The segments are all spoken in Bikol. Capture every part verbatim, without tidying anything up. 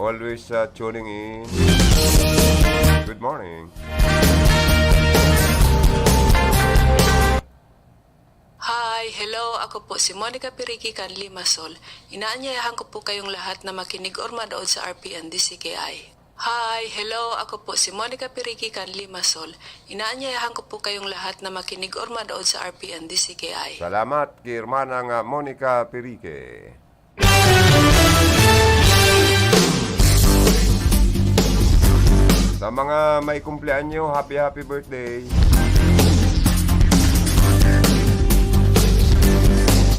Always, uh, tuning in. Good morning. Hi, hello, ako po si Monica Pirigi kan Limassol. Inaanyayahan ko po kayong lahat na makinig or manood sa R P N D C K I. Hi, hello, ako po si Monica Pirigi kan Limassol. Inaanyayahan ko po kayong lahat na makinig or manood sa R P N D C K I. Salamat ki Hermana nga Monica Pirigi. Sa mga may kumpleanyo, happy, happy birthday.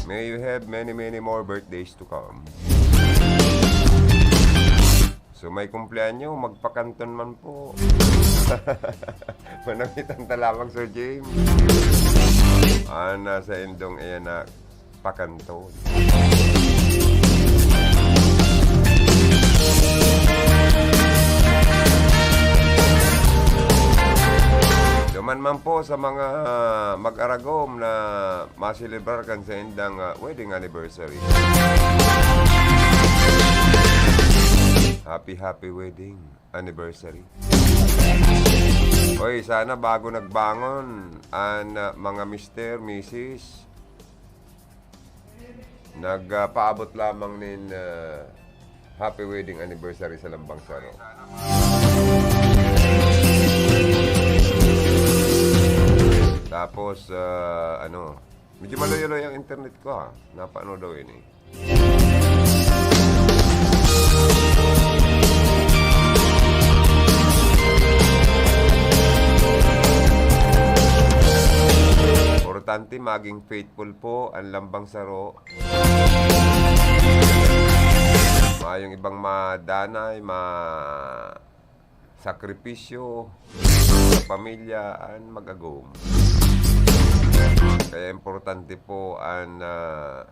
May you have many, many more birthdays to come. So, may kumpleanyo, magpakanton man po. Manangitan ta lamang, Sir James. Ah, nasa indong, ayan na, pakanton. Duman man po sa mga mag-aragom na maselebrar kan saindang, ah, wedding anniversary. Happy, happy wedding anniversary. Oy, sana bago nagbangon an, ah, mga mister, misis, nagpaabot lamang nin, ah, happy wedding anniversary sa lambang saro. Tapos, ah, ano, medyo maluyo-luyo ang internet ko, ha. Napaano daw ini? Importante, maging faithful po ang lambang saro. Mayong ibang madanay, ma-, sakripisyo sa pamilya an mag-agom. Kaya importante po an, ah,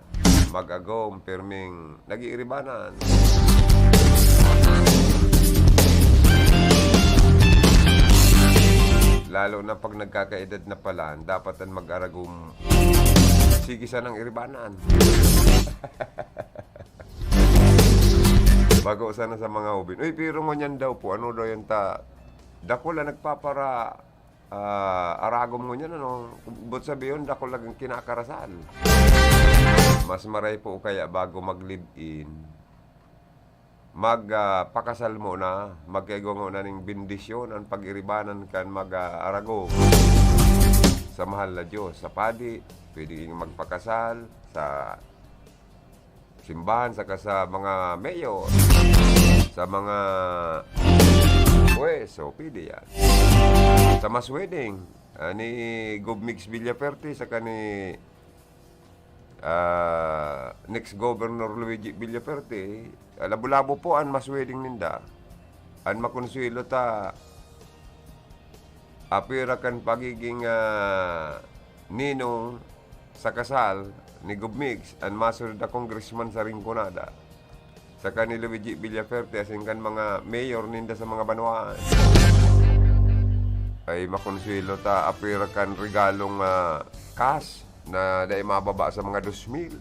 mag-agom, pirming nag-iiribanan. Lalo na pag nagkakaedad na pala, dapat an mag-aragom, sige sanang iribanan. Bako sana sa mga ubin. Uy, pero ngunyan daw po, ano daw yan ta, dakula nagpapara-, ah, aragom ngunyan, ano? But sabihon, dakula nagkinakarasal. Mas maray po kaya bago mag-live-in, mag, ah, pakasal muna, magkaigwa ngona ning bendisyon an pag-iribanan kan mag, ah, aragom sa mahal na Diyos. Sa padi, pwede magpakasal, sa simbahan, saka sa mga mayor, sa mga huwes, so pwede yan. Sa mass wedding, ah, ni Gov Migs Villaferte, saka ni, ah, next Governor Luigi Villaferte, ah, labo-labo po an mass wedding ninda. An makonsuelo ta, apwera kan pagiging, ah, ninong sa kasal ni Gov Migs, an masunod na congressman sa Rinconada, saka ni Luigi Villaferte, asin kan mga mayor ninda sa mga banwaan. Ay, makonsuelo ta, apwera kan regalong, ah, cash na dai mababa sa mga dos mil.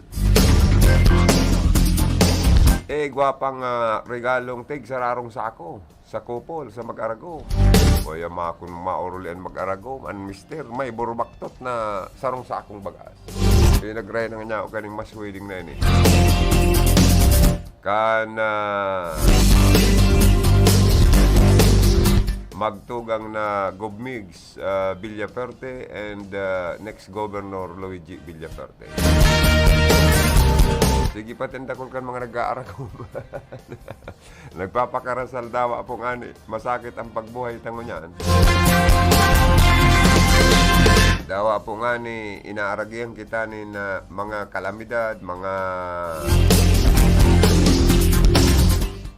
Eh, gwapang, ah, regalong tig sararong sako. Sa couple, sa mag-aragom. O ya, ma-, kun maoruli an mag-aragom, an mister, may burubaktot na sarong sakong bagas. Pinagray na nga niya ako kaning mass wedding na ini. Kan, ah, magtugang na Gov Migs, ah, Villaferte and, ah, next Governor Luigi Villaferte. Sige, patindakol kan mga nag-aaragom. Nagpapakarasal dawa po ngani, masakit ang pagbuhay ta ngunyan. Dawa po ngani, inaaragihan kita nin, ah, mga kalamidad, mga,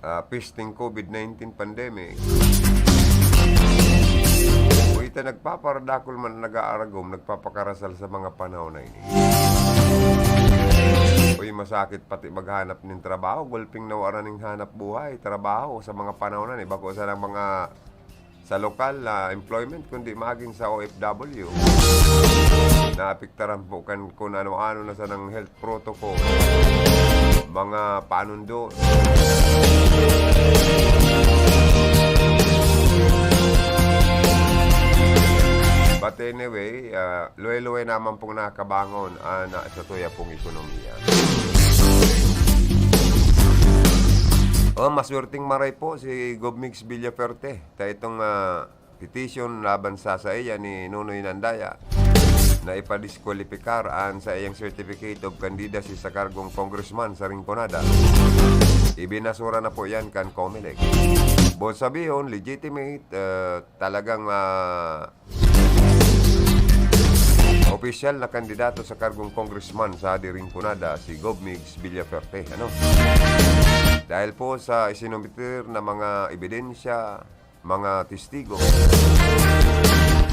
ah, pesting covid nineteen pandemic. Uy, ta nagpaparadakol man, nag-aaragom, nagpapakarasal sa mga panahon na ini. Uy, masakit pati maghanap nin trabaho. Gulping nawara nin hanap buhay, trabaho sa mga panahon na ni. Bako sa mga sa lokal na employment, kundi maging sa O F W. Naapektaran po kan kun ano-ano na sanang health protocol, mga panundon. Luway-luway naman pong nakabangon an, ah, satuya pong ekonomiya. Oh, maswerteng maray po si Gov Migs Villafuerte. Ta itong, ah, petition laban sa saiya ni Nonoy Nandaya na ipadiskwalipikar an saiyang certificate of candidacy sa kargong congressman sa Rinconada. Ibinasura na po yan kan Comelec. Buot sabihon, legitimate, ah, talagang, ah, opisyal na kandidato sa kargong congressman sa Rinconada, si Gov Migs Villafuerte, ano? Dahil po sa isinumitir na mga ebidensya, mga testigo,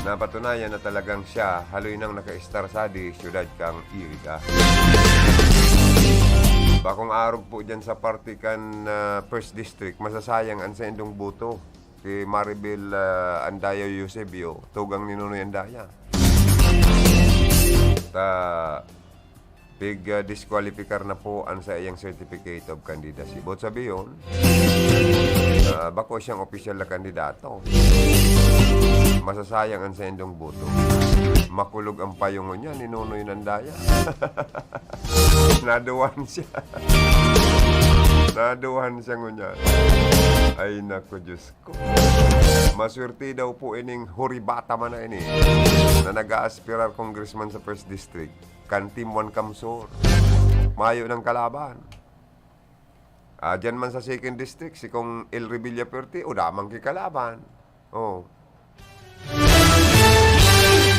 napatunayan na talagang siya haloy nang nakaistar sa di siyudad kan Iriga. Bakong arog po dyan sa parte kan, ah, First District, masasayang an saindong boto ki Maribel, ah, Andaya Eusebio, tugang ni Nonoy Andaya. Ta, pig, ah, disqualify na po an saiyang certificate of candidacy. Buot sabihon, ah, bako siyang opisyal na kandidato. Masasayang an saindong boto. Makulog ang payong niya ni Nonoy Nandaya. Naduwan siya. Naduwan siya ngunyan. Ay, naku, Diyos ko. Maswerte daw po ining huribata man na ini na nag-aaspirar congressman sa First District, kan Team One Camsur. Mayo ng kalaban. Ah, dyan man sa Second District, si Kong El Revilla Perte, o damang kikalaban. Oh.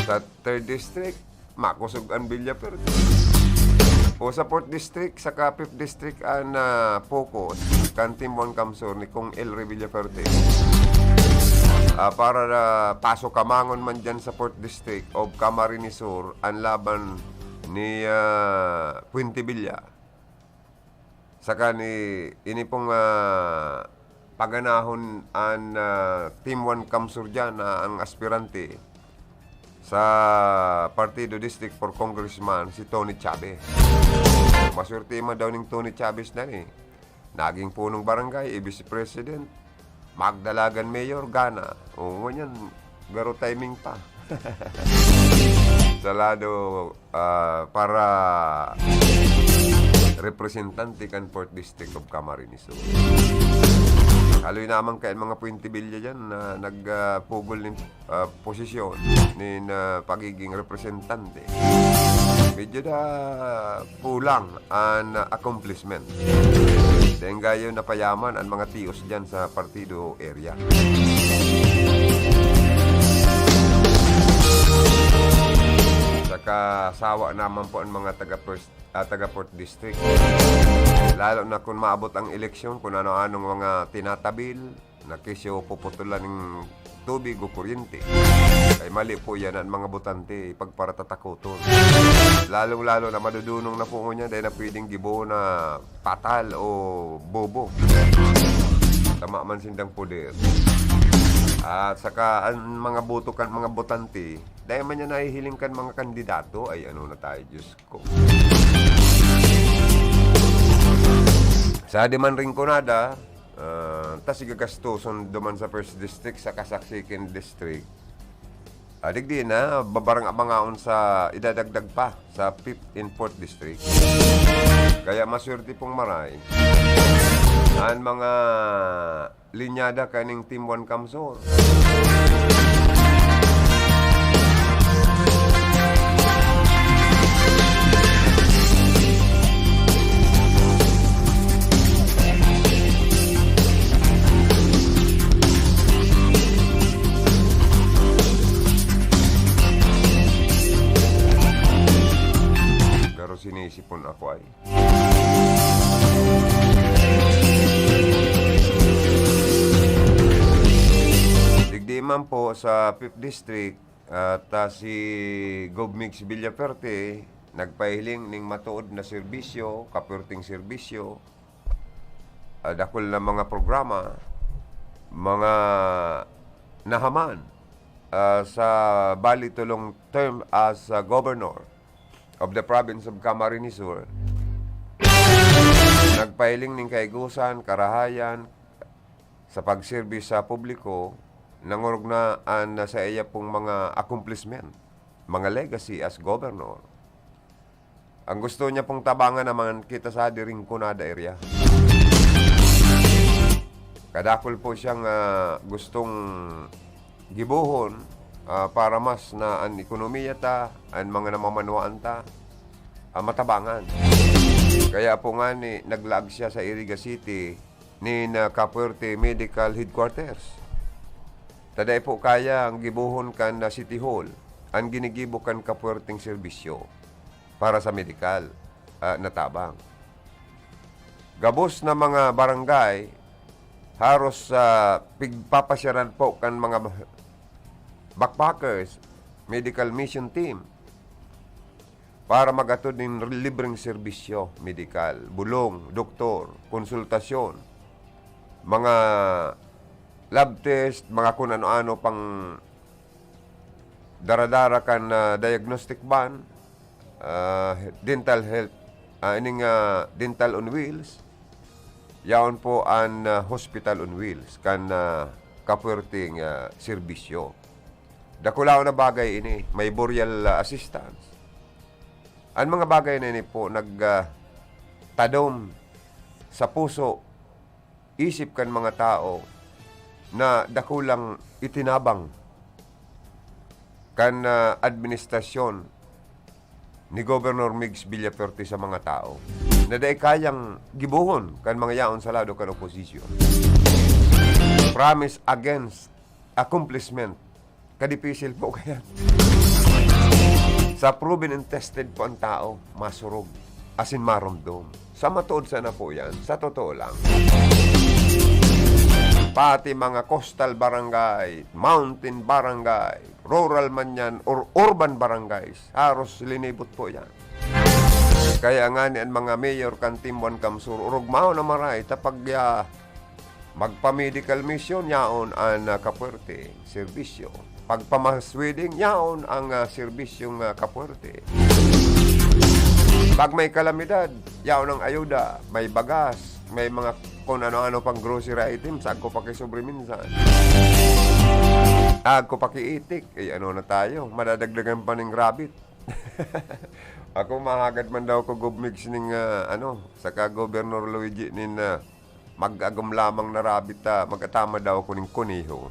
Sa Third District, makusog an Villa Perte. O sa Fourth District, saka Fifth District an, ah, focus kan Team One Camsur ni Kong El Revilla Perte. Ah, para, ah, paso kamangon man dyan sa Fourth District of Camarines Sur, an laban ni, ah, Fuentebella. Saka ni, ini pong, ah, paganahon an, ah, Team One Camsur dyan na ang aspirante sa Partido District for Congressman, si Tony Chavez. Maswerte man daw ning Tony Chavez na ni. Naging punong barangay, eh, vice president, magdalagan mayor, gana. O, ngunyan, garo timing pa. Sa lado, ah, para representante kan Fourth District of Camarines Sur. Haloy naman kaya mga Fuentebella dyan na nag, ah, pugol nin, ah, posisyon nin, ah, pagiging representante. Medyo da kulang an accomplishment. Dahil gayo napayaman an mga tios dyan sa partido area. Saka sawa naman po ang mga taga First, ah, taga Fourth District. Lalo na kung maabot ang eleksyon, kung ano-anong mga tinatabil, na kesyo puputulan ning tubig o kuryente. Ay mali po yan, ang mga botante, ipagparatatakoton. Lalong-lalo na madudunong na po ngunyan, dahil na pwedeng gibo na patal o bobo. Tama man sindang poder. At saka, ang mga boto kan mga botante, dahil man yan nahihiling kan mga kandidato, ay ano na tayo, Diyos ko. Sa di man Rinconada, ah, ta sigagastoson duman sa First District saka sa Second District. Ah, digdi na, babarang abangaon sa idadagdag pa sa Fifth and Fourth District. Kaya maswerte pong maray an mga linyada kaning Team One Camsur. Pero sinisipon ako ay. Digdi man po sa Fifth District, at, ah, si Gov Migs Villafuerte nagpahiling ning matuod na serbisyo, kaperting serbisyo, ah, dakul na mga programa, mga nahaman, ah, sa bali tulong term as, ah, governor of the province of Camarines Sur, nagpahiling ning kaigusan, karahayan sa pagserbi sa publiko, nangorog na an sa iya pong mga accomplishment. mga legacy as governor. Ang gusto niya pong tabangan naman kita sa diring Rinconada area. Kadakul po siyang, ah, gustong gibohon, ah, para mas na an ekonomiya ta, an mga namamanwaan ta, ah, matabangan. Kaya po nga ni, naglaag siya sa Iriga City, nin, ah, Capuerte Medical Headquarters. Ta dai po kaya ang gibohon kan, ah, City Hall, ang ginigibo kan Capuerteng serbisyo para sa medikal, ah, na tabang. Gabos na mga barangay, haros, ah, pigpapasyaran po kan mga backpackers, medical mission team, para mag-atod nin libreng serbisyo medikal, bulong, doktor, konsultasyon, mga lab test, mga kun ano-ano pang dara-dara kan, ah, diagnostic van, ah, dental health, ah, ining, ah, dental on wheels, yaon po an, ah, hospital on wheels kan, ah, Capuerteng, ah, serbisyo. Dakulaon na bagay ini, may burial, ah, assistance. An mga bagay na ini po nag, ah, tadom sa puso, isip kan mga tao na dakulang itinabang kan, ah, administrasyon ni Governor Migs Villafuerte sa mga tao na dai kayang gibohon kan mga yaon sa lado kan oposisyon. Promise against accomplishment. Kadipisil po kaya. Sa proven and tested po ang tao, masurog, asin maromdom. Sa matuod sana po yan, sa totoo lang. Pati mga coastal barangay, mountain barangay, rural man yan, or urban barangays, haros linibot po yan. Kaya nga ni an mga mayor kan Team One Kamsur, orog mao na maray, ta pag, ah, magpa-medical mission, yaon an, ah, Capuerte serbisyo. Pagpa-mass wedding, yaon ang, ah, serbisyong, ah, Capuerte. Pag may kalamidad, yaon ang ayuda, may bagas, may mga kun ano-ano pang grocery items, agko pa ki sobre minsan. Agko pa ki itik, eh, ano na tayo, madadagdagan pa ning rabbit. Ako, mahagad man daw ko, Gov Migs, ning, ah, ano, saka Governor Luigi nin, ah, mag-agom lamang na rabbit, ah, mag-atama daw ako ning kuneho.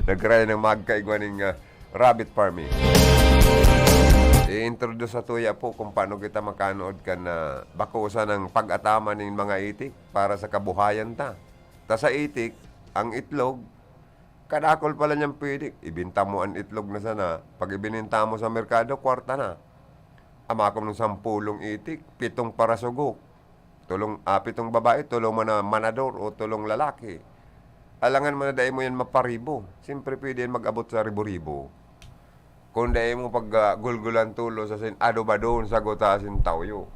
Nagray nang magkaigwa ning, ah, rabbit farming. I-introduce sa tuya po kung paano kita makanood kan, ah, bako sa nang pag-atama ning mga itik para sa kabuhayan ta. Ta sa itik, ang itlog, kadakol pala niyang pwede. Ibinta mo an itlog na sana. Pag ibininta mo sa merkado, kwarta na. Ama ko nung sampulong itik, pitong parasugok. Tulong, ah, pitong babae, tulong mana-, manador o tulong lalaki. Alangan man na dai mo yan maparibo. Siyempre, pwede yan mag-abot sa ribo-ribo. Kung dai mo pag, ah, gulgulan tulos asin adobadon sa guta asin tawyo.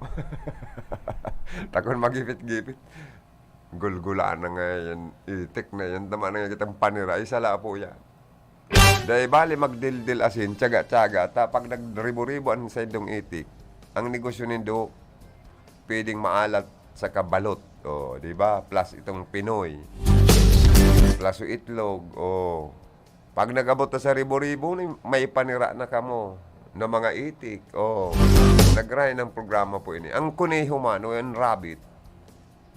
Takon magipit-gipit. Gulgulaan na nga yan, itik na yan, tama na nga kitang panira, isa la po yan. Dai bali magdildil asin, tiyaga-tiyaga, ta pag nagribo-ribo an saindong itik, ang negosyo nindo, pwedeng maalat sa kabalot, o, di ba? Plus itong Pinoy. Plus yung itlog, o. Pag nag-abot na sa ribo-ribo, ni-, may panira na kamo na mga itik. Oh, nagray ng programa po ini. Ang kuneho man o ang rabbit,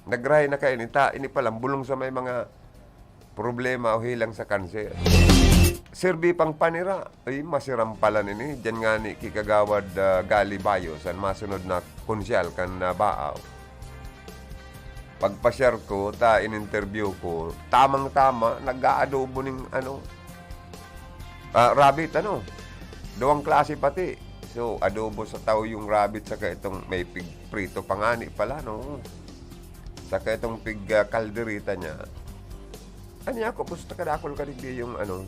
nagray na kaini ta, ini pa lang bulong sa may mga problema o hilang sa kanser. Serbi pang panira, ay, masirampalan ini. Diyan nga ni ki Kagawad, ah, Gali Bayo, san masunod na konsyal kan, ah, Baaw. Pagpasyar ko, ta in-interview ko, tamang-tama, nag-aadobo ning, ano, ah, rabbit, ano. Duwang klase pati. So, adobo sa tawo yung rabbit, saka itong may pig-, prito pa ngani pala, no? Saka itong pig, ah, kaldereta niya. Ano niya ako, basta kadakol ka digdi yung, ano,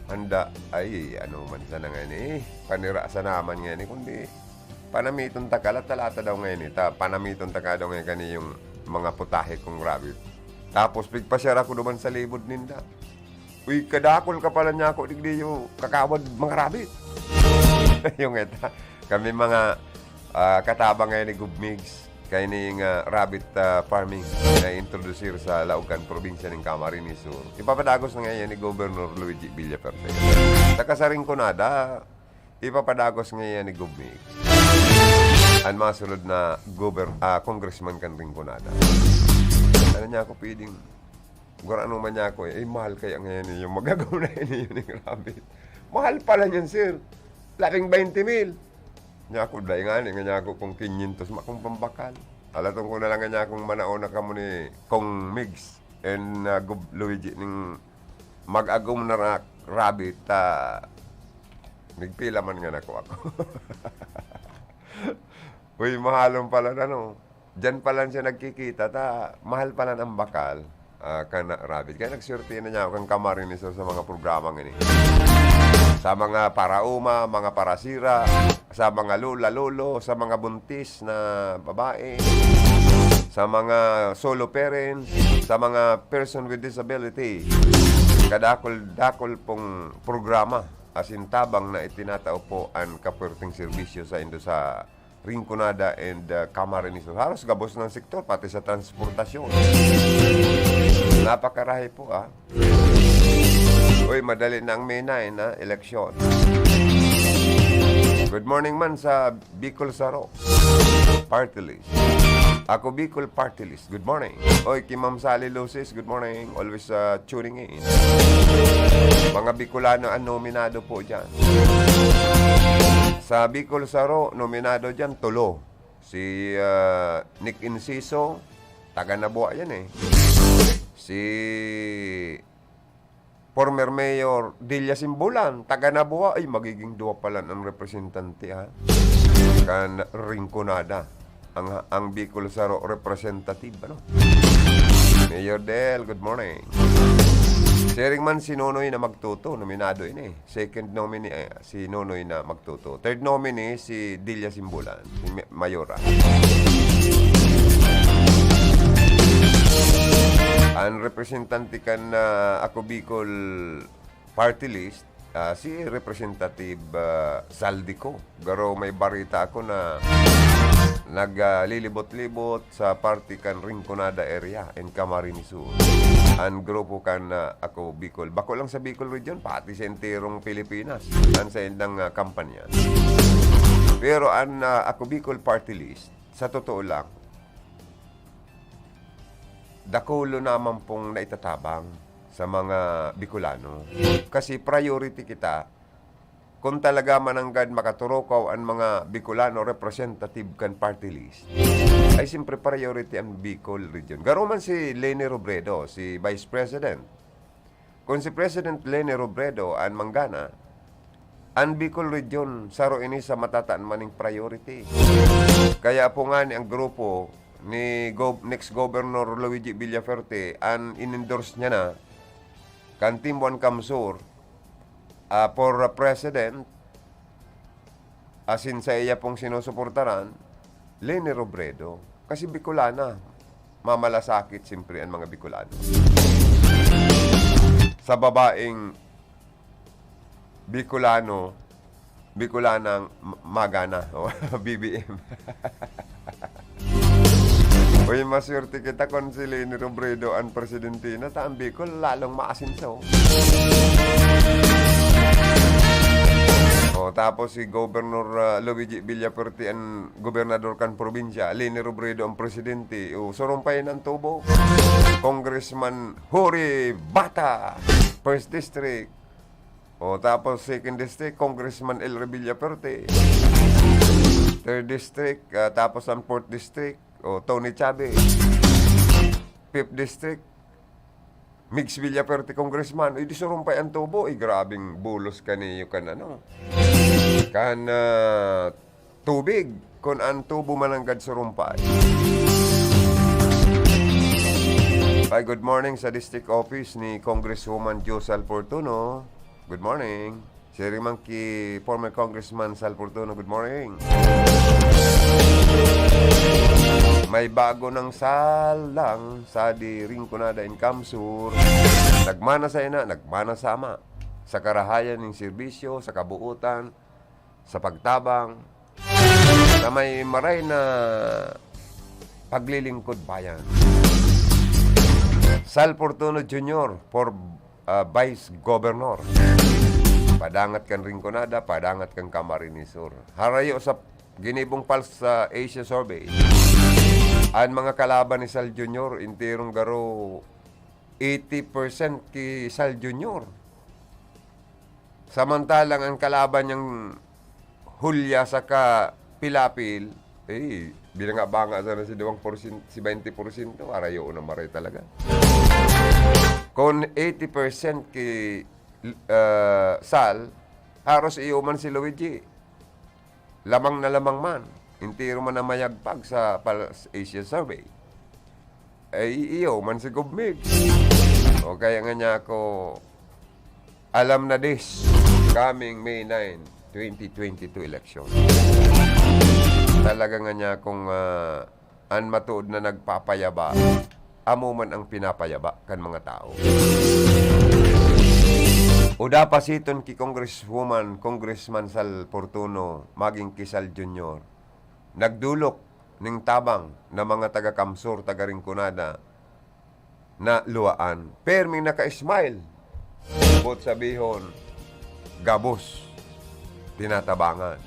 handa. Ay, ano man sana nga ni, panira sa naman nga ni, kundi panamiton ta ka, lata-lata daw ngayon eh. Ta, panamiton ta ka daw ngayon kani yung mga putahe kong rabbit. Tapos, pigpasyar ako duman sa libod ninda. Uy, kadakol ka pala niya ako, digdi yung kakawad mga rabbit. Yung eta, kami mga, ah, katabang ngayon ni Gov Migs, kay ni nga rabbit, ah, farming na introdusir sa Laogan, probinsya ning Camarines Sur. Ipapadagos na ngayon ni Governor Luigi Villafuerte. Sa kasaring ko na, da, Ipapadagos ngayon ni Gov Mix an masunod na gober-, ah, congressman kan Rinconada. Ano niya ako pwedeng, gurano man niya ako, eh, mahal kaya ngayon yung magagaw na yun, yun yung rabbit. Mahal pala niyan, sir. Labing twenty mil. Niya ako, dahil nga, nga niya ako kung quinientos, makong pambakal. Alatong ko na lang nga niya akong manaon na kamo ni Kong Migs and, ah, Gov Luigi ning mag-agom na ra-, rabbit, ah, nagpila man nga nako ako. Uy, mahalon pala na, no? Diyan pa lang siya nagkikita, ta, mahal pala ang bakal, ah, kan rabbit. Kaya nagswerte na niya ako kan Camarines Sur sa mga programang ini. Sa mga parauma, mga parasira, sa mga lola, lolo, sa mga buntis na babae, sa mga solo parents, sa mga person with disability. Kadakol-dakol pong programa asin tabang na itinatao po an kapwerteng serbisyo sa indo sa Rinconada and, uh, Camarines Sur. Halos gabos ng sektor, pati sa transportasyon. Napakarahay po, ah. Uy, madali na ang May nine, ah, eleksyon. Good morning man sa Bicol Saro Party List. Ako Bicol Party List. Good morning. Oy, ki Ma'am Sally Lucis, good morning. Always, uh, tuning in. Mga Bicolano ang nominado po dyan. Sa Bicol Saro, nominado dyan, tulo. Si, uh, Nick Enciso, taga Nabua yan eh. Si former Mayor Delia Simbulan, taga Nabua, ay, magiging duwa pala ang representante, ha? Kan Rinconada. Ang, ang Bicol Saro representative, ano? Mayor Del, good morning. Siring man si Nonoy na magtuto, nominado ini. Second nominee, eh, si Nonoy na magtuto. Third nominee, si Delia Simbulan, si Ma-, Mayora. Ang representante kan, ah, Ako Bicol Party List, ah, si Representative, ah, Zaldy Co. Garo may barita ako na nag, ah, lilibot-libot sa parte kan Rinconada area in Camarines Sur. An grupo kan, ah, Ako Bicol. Bako lang sa Bicol Region, pati sa enterong Pilipinas. An sa indang, ah, kampanya. Pero an, ah, Ako Bicol Party List, sa totoo lang, dakulo naman pong naitatabang sa mga Bicolano. Kasi priority kita, kung talaga mananggad makaturukaw an mga Bicolano representative kan party list, ay siyempre priority ang Bicol Region. Garo man si Leni Robredo, si Vice President. Kung si President Leni Robredo an manggana, an Bicol Region, saro ini sa matataan maning priority. Kaya po nga ni ang grupo ni Gov-, next Governor Luigi Villafuerte, an in-endorse niya na kan Team One CamSur, ah, for president, asin sa iya pong sinusuportaran, Leni Robredo. Kasi Bicolana, mamalasakit siyempre ang mga Bicolano. Sa babaeng Bicolano, Bicolanang m-, magana, o, B B M. Uy, maswerte kita kun si Leni Robredo an presidente na, ta ang Bicol lalong maasenso. O, tapos si Governor, ah, Luigi Villafuerte an gobernador kan probinsya, Leni Robredo ang presidente. O, surumpay na ang tubo. Congressman Jory Bata, First District. O, tapos Second District, Congressman El Revilla Perte. Third District, ah, tapos ang Fourth District, o, Tony Chavez. Fifth District, Migs Villaperte, Congressman. Uy, di surumpay ang tubo. Uy, grabing bulos kaniyo kan ano. Kan, ah, tubig, kun an tubo mananggad surumpay. Ay, good morning sa district office ni Congresswoman Jo Salfortuno. Good morning. Siring man ki former Congressman Salfortuno, good morning. May bago ng salang sa di Rinconada in CamSur. Nagmana sa ina, nagmana sa ama. Sa karahayan ning serbisyo, sa kabuutan, sa pagtabang, na may maray na paglilingkod bayan. Sal Fortuno Junior for, ah, Vice Governor. padangat kan Rinconada, padangat kan Camarines Sur. Harayo sa ginibong Pulse sa Asia Survey, an mga kalaban ni Sal Junior, enterong garo eighty percent ki Sal Junior. Samantalang ang kalaban niyang Hulya saka Pilapil, eh, binanga-banga sana si duwang porsyento, si baynte porsyento, arayo na maray talaga. Kun eighty percent ki, ah, Sal, haros iyo man si Luigi. Lamang na lamang man, entero man na mayagpag sa Pulse Asia Survey. Ay, iyo man si Gov Migs. O kaya nga niya ako, alam na this, coming May nine, twenty twenty-two election. Talaga nga niya akong, ah, an matuod na nagpapayaba, amo man ang pinapayaba kan mga tao. O dapasiton ki Congresswoman, Congressman Sal Fortuno, maging ki Sal Junior, nagdolok ning tabang na mga taga-Kamsur, taga-Rinconada, na luwaan. Perming naka-smile. Boot sabihon, gabos, tinatabangan.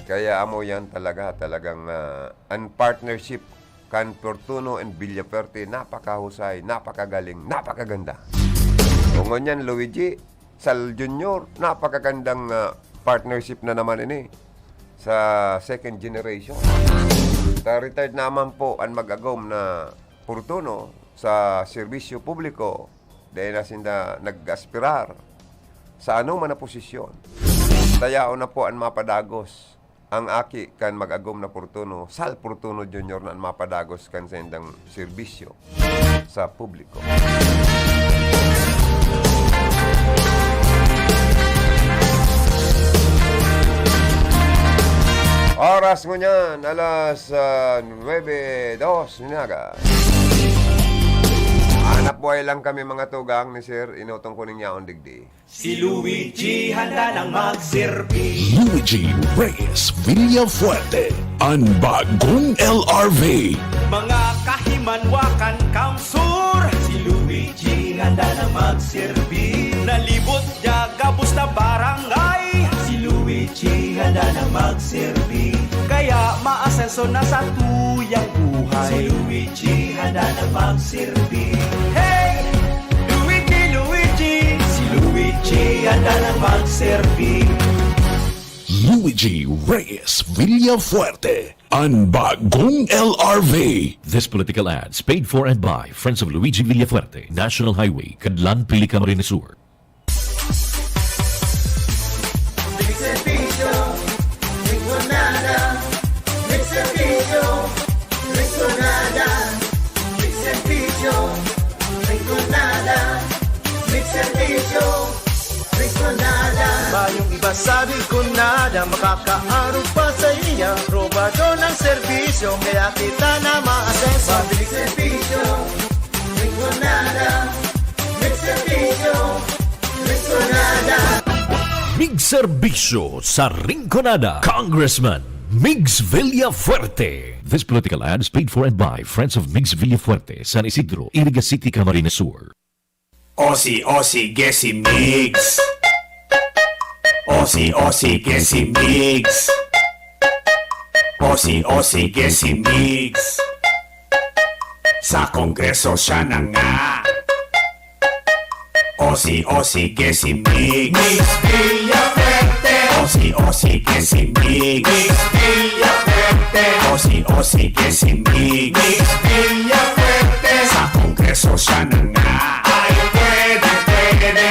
Kaya amo yan talaga, talagang, ah, an partnership kan Fortuno and Villafuerte, napakahusay, napakagaling, napakaganda. O ngunyan, Luigi, Sal Junior, napakagandang, ah, partnership na naman ini sa second generation. Sa retired naman po an mag-agom na Fortuno sa serbisyo publiko, dahil na sinda nag-aspirar sa anoman na posisyon. Tayaon na po an mapadagos. Ang aki kan mag-agom na Fortuno, Sal Fortuno Junior na an mapadagos kan saindang serbisyo sa publiko. Oras ngunyan, alas, ah, nuebe dos na aga. Hanap buhay lang kami, mga tugang ni Sir, inutong ko ning yaon digdi. Si Luigi handa nang magserbi. Luigi Reyes Villafuerte, an bagong L R V. Mga kahimanwakan, Kamsur. Si Luigi handa nang magserbi. Nalibot niya gabos na barangay. Si Luigi handa nang magserbi. Kaya maasenso na sa tuyang buhay. Si Luigi handa nang magserbi. Hey! Luigi, Luigi! Si Luigi handa nang magserbi. Luigi Reyes Villafuerte, an bagong L R V. This political ads paid for and by Friends of Luigi Villafuerte, National Highway, Cadlan, Pili, Camarines Sur. Mix Serbisyo, Rinconada. Mix Serbisyo, Rinconada. Mix Serbisyo, Rinconada. Mix Serbisyo, Rinconada. Mayong iba sa Rinconada, makakaarog pa sa iya. Probado ng serbisyo, kaya kita na maasenso. Mabilis serbisyo, Rinconada. Mix Serbisyo, Rinconada. Mig Serbisyo sa Rinconada, Congressman Migs Villafuerte. This political ad is paid for and by Friends of Migs Villafuerte, San Isidro, Iriga City, Camarines Sur. Osi, osi, gesi, Migs. Osi, osi, gesi, Migs. Osi, osi, gesi, Migs. Sa Kongreso siya na nga. Osi, osi, gesi, Migs. Migs Villafuerte. Osi, osi, gesi, Migs. Migs Villafuerte. Osi, osi, gesi, Migs. Migs Villafuerte. Sa Kongreso siya na nga. Ay, pwede, pwede.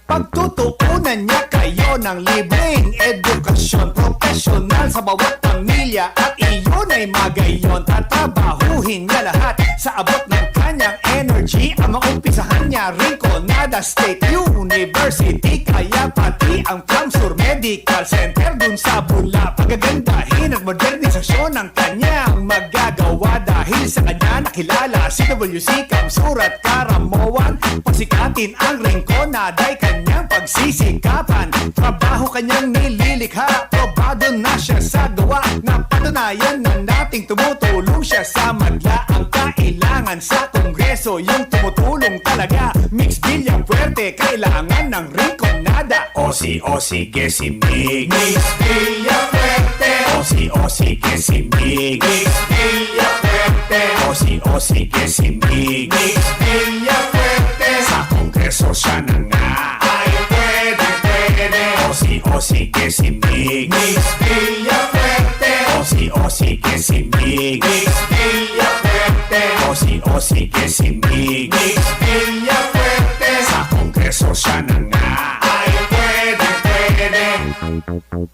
Pagtutuunan niya kayo ng libreng edukasyon profesional sa bawat pamilya at iyon ay magayon. Tatrabahuhin niya lahat sa abot ng kanyang energy. Ang maumpisahan niya, Rinconada State University, kaya pati ang Kamsur Medical Center dun sa Bula. Pagagandahin at modernisasyon ang kanyang magagawa. Dahil sa kanya nakilala si W C Kamsur at Karamoan. Pasikatin ang Rinconada ay kanyang pagsisikapan. Trabaho kanyang nililikha, probado na siya sa gawa. Napatunayan na nating tumutulong siya sa madla. Ang kailangan sa Kongreso So yung tumutulong talaga, Migs Villafuerte, kailangan ng Rinconada. O si, o sige si Migs. Migs Villafuerte. O si, o sige si Migs. Migs Villafuerte. O si, o sige si Migs. Migs Villafuerte. Sa Kongreso siya na nga. Ay, pwede, pwede. O si, o sige si Migs. Migs Villafuerte. O si, o sige si Migs. Migs Villafuerte. O si, o sige si Migs. Migs Villafuerte. Sa Kongreso siya na nga. Ay, pwede, pwede.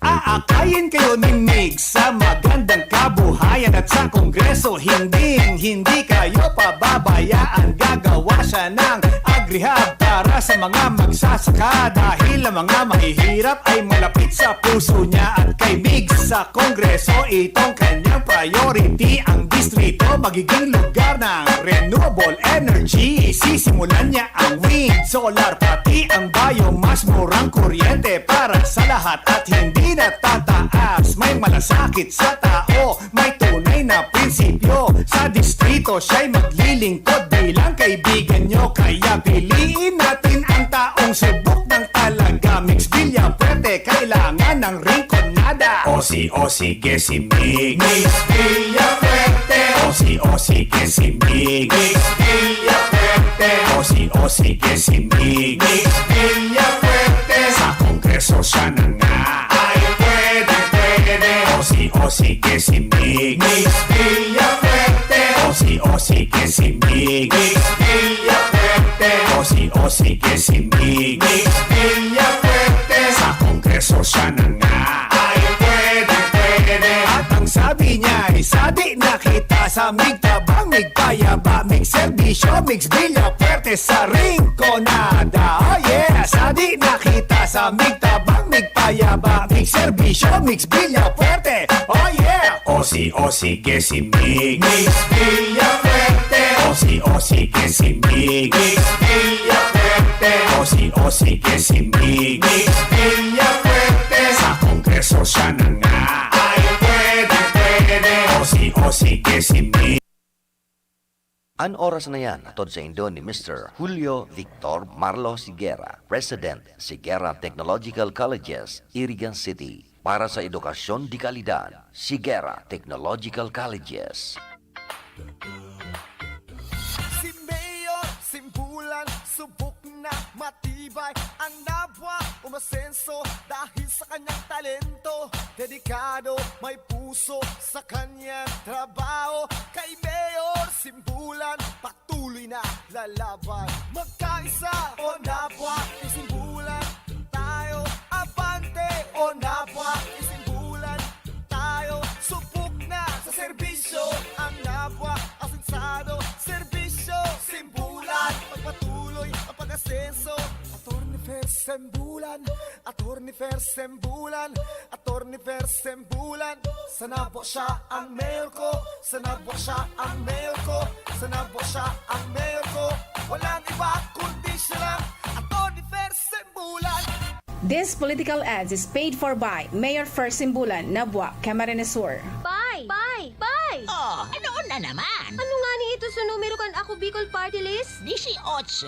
Aakayin kayo ni Migs sa magandang kabuhayan at sa Kongreso, hindi, hindi kayo pababayaan. Gagawa siya ng agrihab para sa mga magsasaka dahil ang mga mahihirap ay malapit sa puso niya. At kay Migs sa Kongreso, itong kanyang priority, ang distrito magiging lugar ng renewable energy. Sisimulan niya ang wind, solar, pati ang biomass. Murang kuryente para sa lahat at hindi natataas. May malasakit sa tao, may tunay na prinsipyo. Sa distrito, siya'y maglilingkod bilang kaibigan nyo. Kaya piliin natin ang taong subok ng talaga. Migs Villafuerte, kailangan ng Rinconada. O si, o sige si Migs. Migs Villafuerte. O si, o sige si Migs. Migs Villafuerte. O si, o sige si Migs. Migs Villafuerte. Sa Kongreso siya na nga. Ay, pwede, pwede. O si, o sige si Migs. Migs Villafuerte. O si, o sige si Migs. Migs Villafuerte. O si, o sige si Migs. Migs Villafuerte. Sa Kongreso siya na nga. Ay, pwede, pwede. At ang sabi niya ay, "Sadi na kita sa Migs Tabang, Migs Payaba, Migs Serbisyo, Migs Villafuerte sa Rinconada." Oh yeah! Sadi na kita sa Migs Tabang, Migs Payaba, Migs Serbisyo, Migs Villafuerte. Oh yeah! O si, o sige si Migs. Migs Villafuerte. O si, o sige si Migs. Migs Villafuerte. O si, o sige si Migs. Migs Villafuerte. Sa Kongreso siya na nga. Ay, pwede, pwede. O si, o sige si Migs. An oras na yan, hatod saindo ni Mister Julio Victor Marlo Siguera, President, Siguera Technological Colleges, Irigan City. Para sa edukasyon de kalidad, Siguera Technological Colleges. Si Mayor Simbulan, subok na matibay. Ang Nabua umasenso dahil sa kanyang talento. Dedikado, may puso sa kanyang trabaho. Kay Mayor Simbulan, patuloy na lalaban. Magkaisa, o Nabua, isimbulan tayo. Abante, o Nabua, isimbulan tayo. Subok na sa serbisyo ang Nabua, asensado, serbisyo, simbulan. Pagpatuloy ang pag-asenso. Attorney Fer Sembulan, Attorney Fer Sembulan, Attorney Fer Sembulan. Sa Nabua siya ang mayor ko, sa Nabua siya ang mayor ko, sa Nabua siya ang mayor ko. Walang iba kundi siya lang, Attorney Fer Sembulan. This political ads is paid for by Mayor Fer Sembulan, Nabua, Camarines Sur. Pay! Pay! Pay! Oh, ano na naman? Ano nga ni ito sa numero kan Ako Bicol Party List? Disiotso.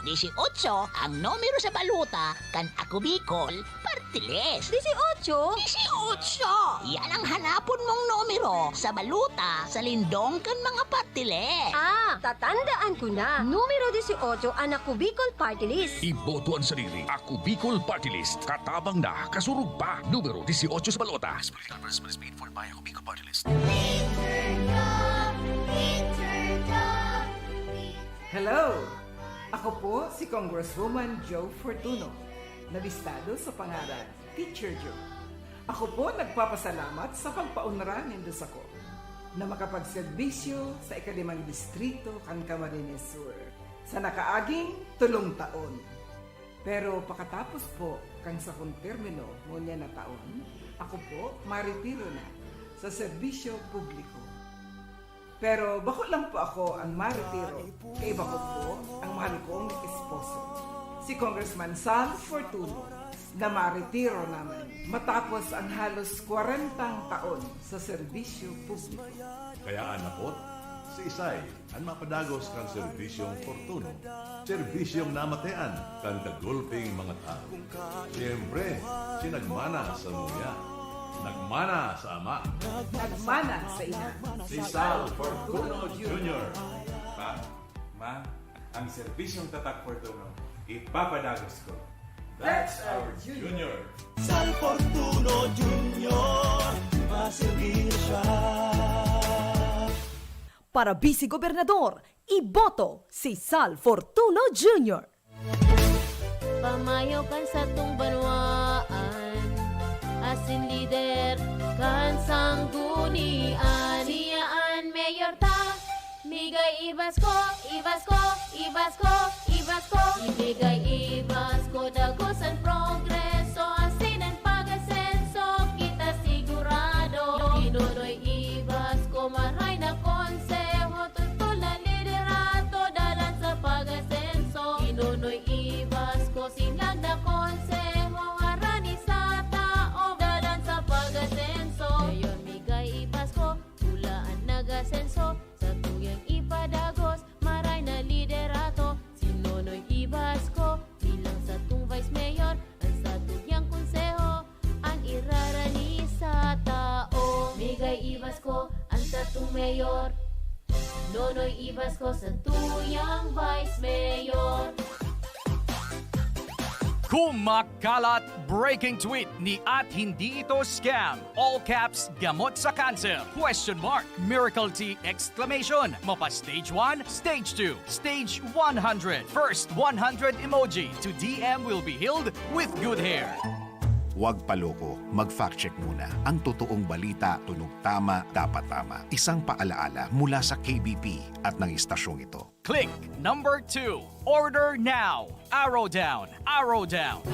Disiotso ang numero sa balota kan Ako Bicol Party List. Disiotso? Disiotso! Yan ang hanapon mong numero sa balota sa lindong kan mga party list. Ah, tatandaan ko na. Numero disiotso an Ako Bicol Party List. Iboto an sadiri. Ako Bicol Party List. Katabang na, kasurog pa. Numero disiotso sa balota. This political advertisement is paid for by Ako Bicol Party List. Hello! Ako po si Congresswoman Jo Fortuno, na listado sa pangaran Teacher Jo. Ako po nagpapasalamat sa pagpaunra nindo sako na makapagserbisyo sa ikalimang distrito kan Camarines Sur sa nakaaging tolong taon. Pero pakatapos po kan sakong termino ngunyan na taon, ako po maretiro na sa serbisyo publiko. Pero bako lang po ako ang maretiro, kaiba ko po ang mahal kong esposo, si Congressman Sam Fortuno, na maretiro naman matapos ang halos kwarentang taon sa serbisyo publiko. Kaya, anak ko, Siisay an mapadagos kan serbisyong Fortuno, serbisyong namatean kan dagulping mga tawo? Siyempre, si nagmana sa muya, nagmana sa ama, nagmana sa ina, si Sal Fortuno Junior. Pa, ma, ang serbisyong tatak Fortuno, ipapadagos ko. That's our Junior. Sal Fortuno Junior, maserbiyo siya. Para Vice Gobernador, iboto si Sal Fortuno Junior. Pamayo kan satong banwaan, asin lider kan sanggunian. Siya an mayor ta, migay i-Basko, i-Basko, i-Basko, i-Basko. Ibigay i-Basko, dagos an progreso, asin an pag-asenso, kita sigurado. Kinonoy i-Basko, maray na konseho, totol na liderato, dalan sa pag-asenso. Kinonoy i-Basko, sinag na konseho, harani sa taom, dalan sa pag-asenso. Mayor, migay i-Basko, pula an nag-asenso, satuyang ipadagos, maray na liderato. Si Nonoy i-Basko, bilang satong vice mayor, an satuyang konseho, an irarani sa tao. Migay i-Basko, an satong mayor. Nonoy i-Basko, satuyang vice mayor. Kumakalat, breaking tweet ni at hindi ito scam. All caps, gamot sa cancer. Question mark. Miracle tea exclamation. Mapa stage one, stage two, stage one hundred. First one hundred emoji to D M will be healed with good hair. Huwag paloko, mag-fact check muna. Ang totoong balita, tunog tama, dapat tama. Isang paalaala mula sa K B P at ng istasyong ito. Click number two. Order now. Arrow down. Arrow down.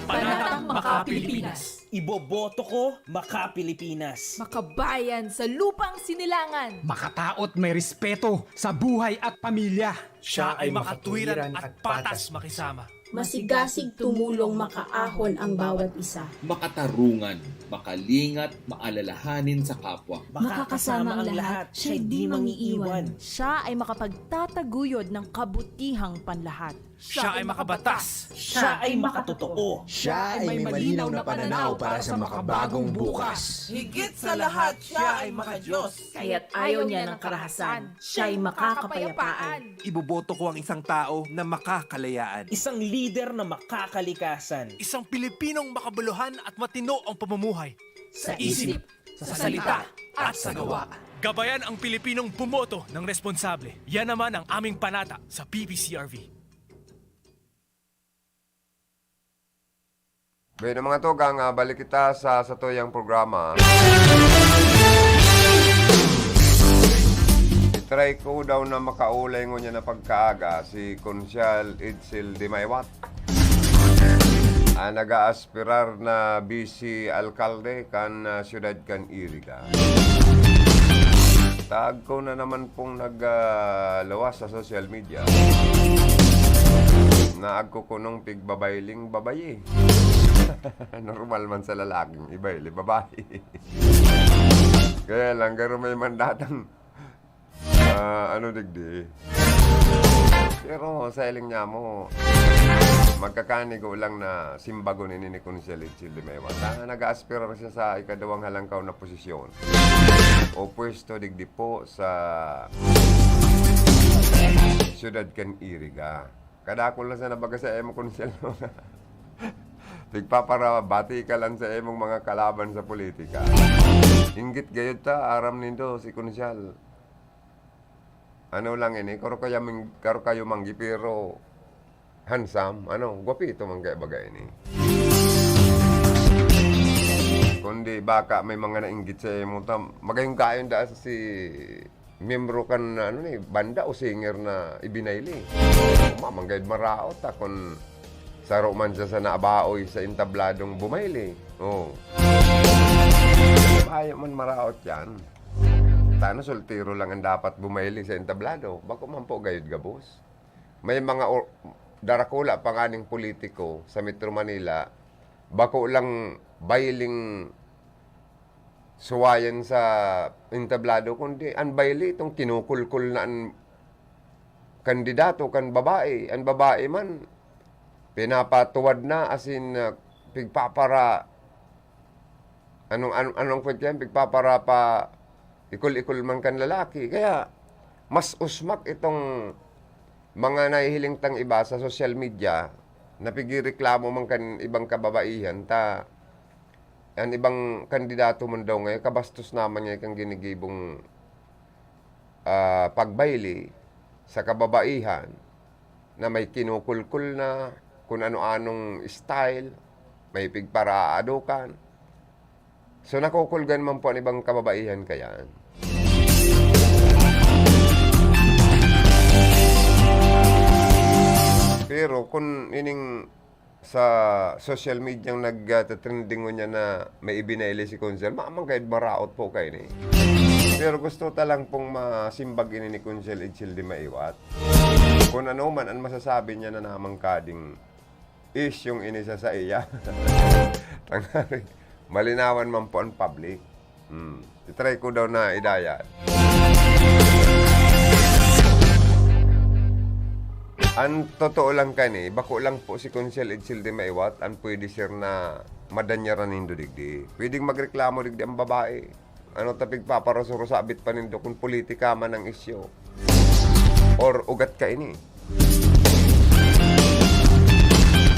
Panatang Maka Pilipinas. Iboboto ko, Maka Pilipinas. Makabayan sa lupang sinilangan. Makataot, may respeto sa buhay at pamilya. Siya ay makatwiran at patas makisama. Masigasig tumulong, makaahon ang bawat isa. Makatarungan, makalingat, maalalahanin sa kapwa. Makakasama ang lahat, siya'y di mangiiwan. Siya ay makapagtataguyod ng kabutihang panlahat. Siya ay makabatas. Siya ay makatotoo. Siya ay may malinaw na pananaw para sa makabagong bukas. Higit sa lahat, siya ay makadiyos. Kaya't ayaw niya ng karahasan. Siya'y makakapayapaan. Iboboto ko ang isang tao na makakalayaan. Isang lider na makakalikasan. Isang Pilipinong makabuluhan at matino ang pamumuhay. Sa isip, sa salita, at sa gawa. Gabayan ang Pilipinong bumoto ng responsable. Yan naman ang aming panata sa P P C R V. Bueno, mga tugang, ah, balik kita sa satuyang programa. I-try ko daw na makaulay ngunyan na pagkaaga si Konsyal Edsel Dimaywat, ang nag-aaspirar na vice alkalde kan, ah, siyudad kan Iriga. Taag ko na naman pong nag, ah, luwas sa social media. Naag ko kunong pigbabayling babayi. Normal man sa lalaking ibayli babayi. Kaya lang, garo may mandatang, ah, ano, digdi. Pero sa hiling niya mo, magkakanigo lang na simbagon ini ni Konsyal Edsel Dimaywat. Sana nag-aaspirar siya sa ikaduwang halangkaw na posisyon o pwesto digdi po sa siyudad kan Iriga. Kadakul na sana baga sa imo, Konsyal. Tigpaparabati ka lang sa imong mga kalaban sa politika. Inggit gayud ta, aram nindo, si Konsyal. Ano lang ini, karo kayo mang-, karo kayo manggi, pero handsome, ano, gwapito man kaya baga ini. Kundi baka may mga nainggit sa imo, tam-, magayong kayon da si miyembro kan, ano ni, banda o singer na ibinayli. Mamanggayod maraot ta kun saro man siya sa nabaoy sa entabladong bumayli. Oh. Bayo man maraot yan. Tano, soltero lang ang dapat bumayli sa entablado. Bako man po gayod gabos. May mga or-, darakula pa nganing politiko sa Metro Manila, bako lang bayling suwayan sa entablado, kundi an bayle itong kinukulkol na an kandidato kan babae. An babae man, pinapatuwad na, asin, ah, pigpapara-, anong, anong, anong kwento yan? Pigpapara pa, ikol-ikol man kan lalaki. Kaya, mas usmak itong mga nahihiling tang iba sa social media, na pigireklamo man kan ibang kababaihan, ta an ibang kandidato man daw ngayon, kabastos naman niya kan ginigibong, ah, pagbayle sa kababaihan na may kinukulkol na, kun ano-anong style, may pigparaadokan. So, nakukulgan man po an ibang kababaihan kayan. Pero kun ining sa social media ang nag, ah, trending ngunyan na may ibinayle si Konsehal, mayo man kayo maraot po kaini. Pero gusto ta lang pong masimbag ini ni Konsehal Edsel de Maywat. Kun ano man an masasabi niya na namangkading isyung ini sa saiya. Tanganing malinawan man po an public. Hmm. I-try ko daw na idayat. An totoo lang kani, bako lang po si Konsehal Edsel de Maywat an pwede, sir, na madanyaran nindo digdi. Pwedeng magreklamo digdi ang babae. Ano ta pigpaparuso-ruso, sabit pa nindo kun politika man ang isyu or ugat kaini?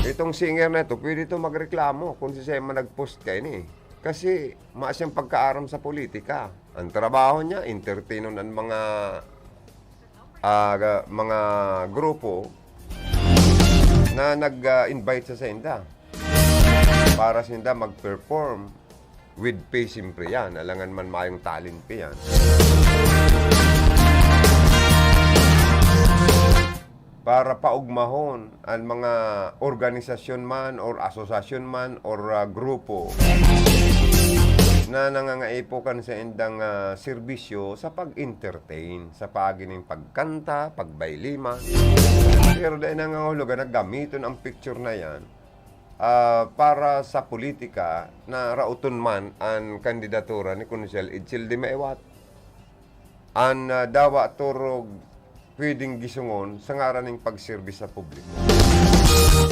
Itong singer na ito, pwede ito magreklamo kung siisay man nag-post kaini. Kasi mayo siyang pagkaaram sa politika. Ang trabaho niya, entertainon ang mga, ah, ga-, mga grupo na nag, ah, invite sa sainda para sinda mag-perform with pay, siyempre yan. Alangan man mayong talent pa yan. Para paugmahon ang mga organisasyon man or asosasyon man or, ah, grupo na nangangaipo kan saindang, ah, serbisyo sa pag-entertain, sa paagi nin pagkanta, pagbaylima. Pero dai nangangahulugan na gamiton ang picture na yan, ah, para sa politika na raoton man an kandidatura ni Konsehal Edsel de Maywat. An, ah, dawa torog pwedeng gisungon sa ngaran nin pagserbi sa publiko.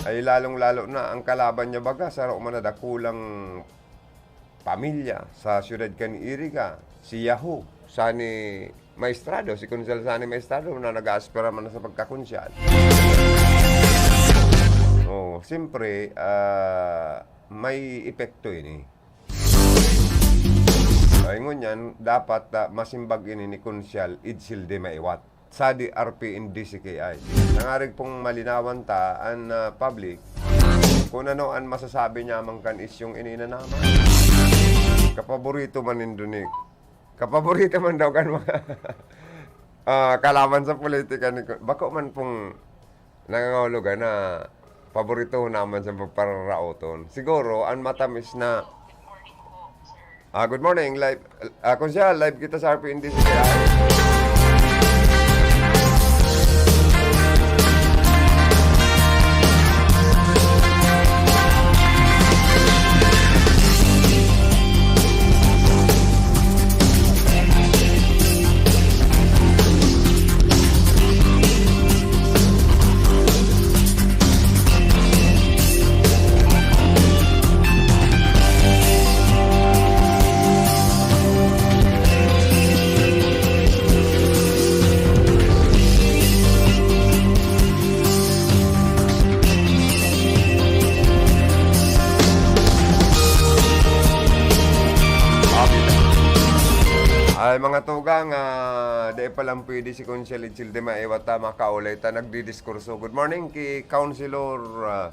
Ay lalong-lalo na ang kalaban niya baga, saro man na dakulang pamilya sa siyudad kan Iriga, si Yahoo, Sani Maestrado, si Konsehal Sani Maestrado na nag-aaspira man na sa pagkakonsehal. Oh, siyempre, ah, may epekto ini. Ay, ngunyan, dapat, ah, masimbag ini ni Konsehal Edsel de Maywat sa D R P and D C K I. Nangarig pong malinawan ta an, ah, public, kun ano an masasabi niya man kan isyung ini na naman. Kapaborito man nindo ni, kapaborito man daw kan mga, ah, kalaban sa politika ni, bako man pong nangangahulugan na paboritohon naman sa pagpararaoton. Siguro, ang matamis na, ah, good morning, live, ah, Konsehal, live kita sa R P N D C K I. Ay, mga tugang, ah, dai pa lang pwede si Konsehal Edsel de Maywat ta makaulay ta nagdidiskurso. Good morning ki Councilor, ah,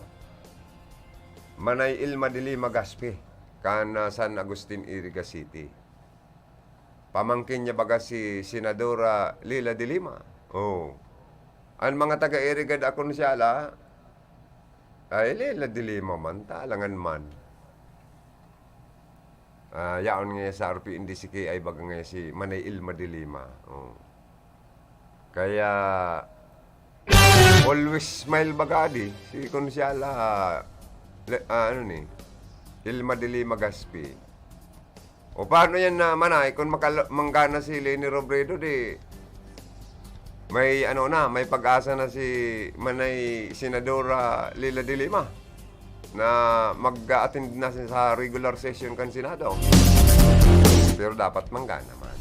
Manay Ilma de Lima Gaspi, kan, ah, San Agustin, Iriga City. Pamangkin niya baga si Senadora Leila de Lima. Oh. An mga taga-Iriga da Konsehal, ah, ay, Leila de Lima man, ta alangan man. Ah, yaon nga sa R P N D C K I baga nga si Manay Ilma de Lima. Oh. Kaya, always smile baga di si Konsehal, ah, le-, ah, ano ni, Ilma de Lima Gaspi. O paano yan na, Manay, kung makal-, manggana si Leni Robredo, di may ano na, may pag-asa na si Manay Senadora Leila de Lima na mag-attend na siya sa regular session kan Senado. Pero dapat manggana man.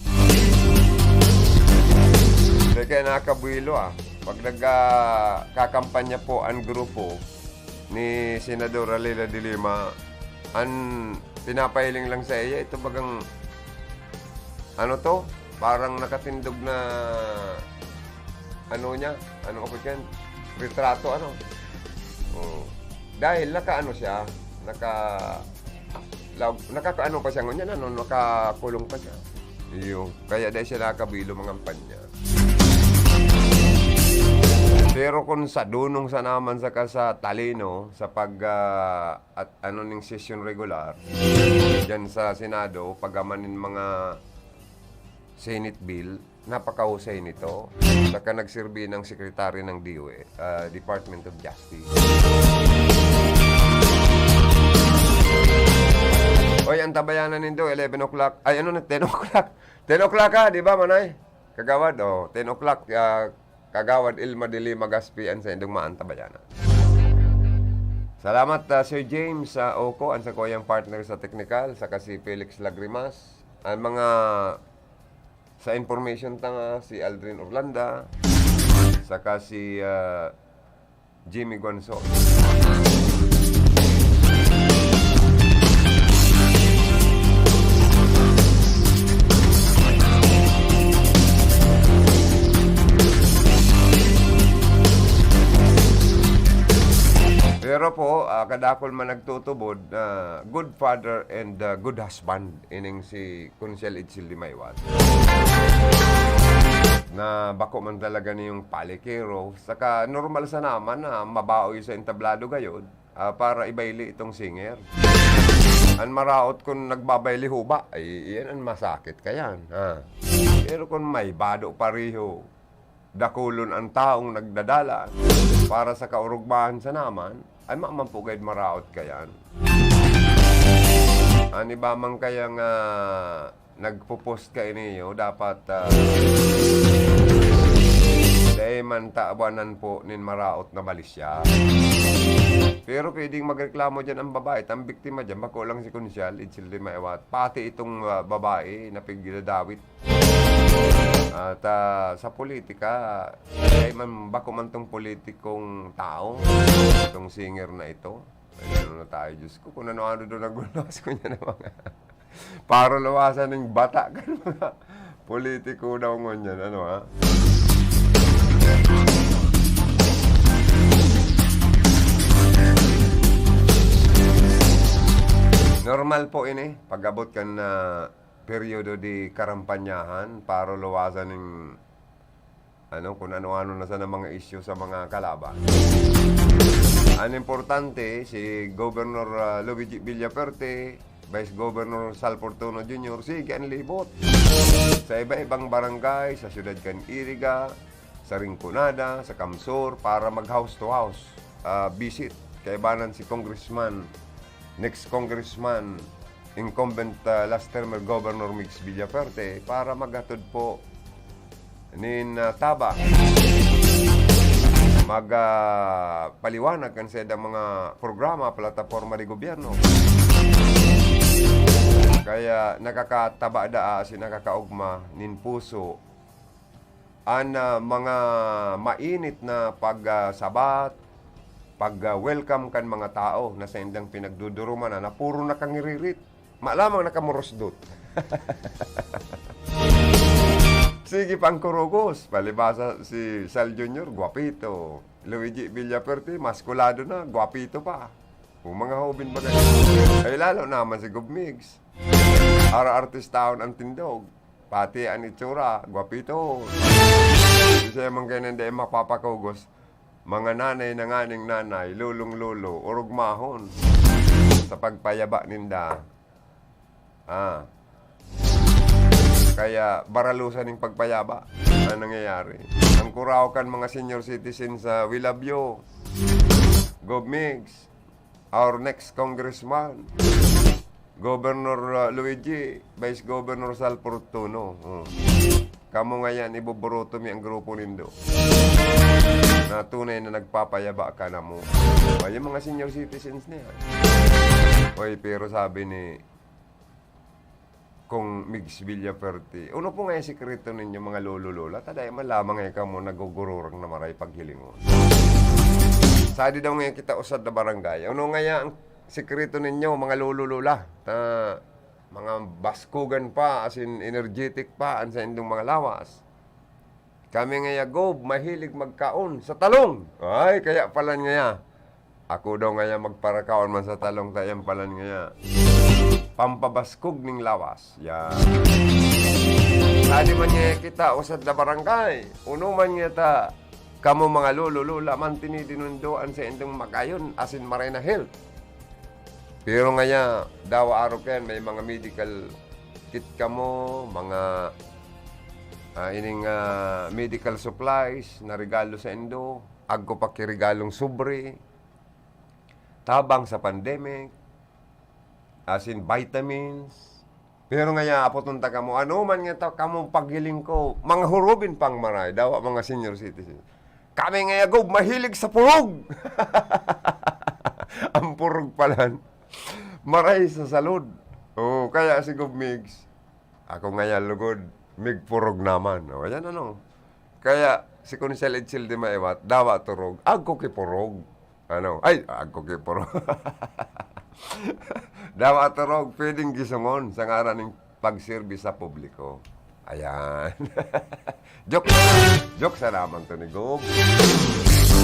Kaya, kaya nakakabuelo, ah. Pag nagkakampanya po ang grupo ni Senadora Leila de Lima, ang pinapahiling lang sa iya, ito bagang, ano to, parang nakatindog na, ano niya, ano ako dyan, retrato, ano. Oh. Dahil nakaano siya, naka, lag-, nakakaano pa siya ngunyan, ano, nakakulong pa siya. Iyo, kaya dahil siya nakakabuelo mangampanya. Pero kung sa dunong sa naman saka sa talino, sa pag, ah, at ano ning session regular, dyan sa Senado, pag-ama nin mga Senate bill, napakahusay nito. Saka nagserbi ng secretary ng D O J, ah, Department of Justice. Oy, antabayanan nindo, eleven o'clock. Ay, ano na, ten o'clock. Ten o'clock ka, di ba, Manay? Kagawad, oh, ten o'clock, ah, Kagawad Ilma de Lima Gaspi, an saindong maantabayanan. Salamat, ah, Sir James, ah, Oco, an sakuyang partner sa teknikal, saka si Felix Lagrimas. Ang mga, sa information ta nga, si Aldrin Orlanda, saka si, ah, Jimmy Guanzon. Pero po, ah, kadakul man nagtutubod na good father and, ah, good husband ining si Konsehal Edsel de Maywat. Na bako man talaga niyong palikero, saka normal sana man na mabaoy sa entablado gayod, ah, para ibaili itong singer. An maraot kun nagbabaili huba, ay, iyan an masakit kayan, ha. Pero kun may bado pareho, dakulon an taong nagdadala para sa kaorogmahan sana man, ay, maman po gayod maraot kayan. An iba man kaya nga nagpo-post kaini, dapat, ah, dai man tawanan po nin maraot na malisya. Pero pwedeng magreklamo diyan ang babae, ta ang biktima diyan, bako lang si Konsehal Edsel de Maywat, pati itong, ah, babae na pigdadawit. At, ah, sa politika, dai man, bako man tong politikong tao, itong singer na ito. Ay, ano na tayo, Diyos ko, kung ano-ano daw nagluwas ko niya ng mga paruluwasan ning bata kan mga politiko daw ngunyan, ano, ha? Normal po ini, pag-abot kan, ah, peryodo de karampanyahan, paruluwasan ning ano, kung ano-ano na sana mga isyu sa mga kalaban. An importante, si Governor, ah, Luigi Villafuerte, Vice Governor Sal Fortuno Junior, sige an libot sa iba-ibang barangay, sa siyudad kan Iriga, sa Rinconada, sa Camsur, para mag-house to house, ah, visit kaibanan si Congressman, next Congressman, incumbent, ah, last termer Governor Migs Villafuerte para maghatod po nin, ah, tabang. Mag, ah, paliwanag kan saindang mga programa, plataporma de gobyerno. Kaya nakakataba daa asin nakakaogma nin puso an, ah, mga mainit na pag, ah, sabat, pag, ah, welcome kan mga tao na saindang pinagduduruman na, na puro nakangiririt. Ma lamang nakamurusdot. Sige pang kurugos. Palibasa si Sal Junior, gwapito. Luigi Villafuerte, maskulado na, gwapito pa. Kung mga hoben ba kayo? Ay, lalo naman si Gov Migs. Ara-artistahon ang tindog. Pati an itsura, gwapito. Siya man kayo nang dai mapapakugos. Mga nanay na nganing nanay, lolong lolo, orog mahon sa pagpayaba ninda. Ah. Kaya baralusan ning pagpayaba ang nangyayari. Ang kuraw kan mga senior citizen sa We Love You, Gov Migs, our next congressman, Governor, ah, Luigi, Vice Governor Sal Fortuno. Oh. Kamo ngayan, iboboroto mi ang grupo nindo. Na tunay na nagpapayaba ka na mo. Ay, yung mga senior citizens na yan. Oy, pero sabi ni Kong Migs Villafuerte, "Ano po nga yung sikreto ninyo, mga lolo-lola? Taday man lamang eh kamo nagugururang na maray paghilingon." Sadi daw ngayon kita usad na barangay. Ano nga ya ang sikreto ninyo, mga lolo-lola? Ta, mga baskugan pa, as in energetic pa, ang sa indong mga lawas. Kami nga ya, Gob, mahilig magkaon sa talong. Ay, kaya palan nga ya. Ako daw nga ya magparakaon man sa talong, ta yan palan nga ya. Pampabaskog ning lawas. Yan. Sadi man niya kita, usad na barangay. Uno man niya ta, kamo mga lolo, lola, man tinidinundoan sa indong magayon, asin maray na health. Pero ngaya, dawa arog kayan, may mga medical kit kamo, mga, ah, ining, ah, medical supplies na regalo sa indo, agko pa ki regalong sobre, tabang sa pandemic, asin vitamins. Pero ngaya, apoton ta kamo, ano man nga ta, kamong paghiling ko, mga hurubin pang maray, dawa mga senior citizen. Kami nga ya, Gob, mahilig sa purog. Ang purog palan. Maray sa salud. Oo, kaya si Gob Migs, ako nga ya, lugod, mig purog naman. O, yan ano. Kaya, si Konsehal Edsel de Maewat, dawa turog, agko ki purog. Ano? Ay, agko ki purog. Dawa turog, pwedeng gisungon sa ngaran ning pagserbi sa publiko. Ayan. Joke. Joke sa naman to ni Gob.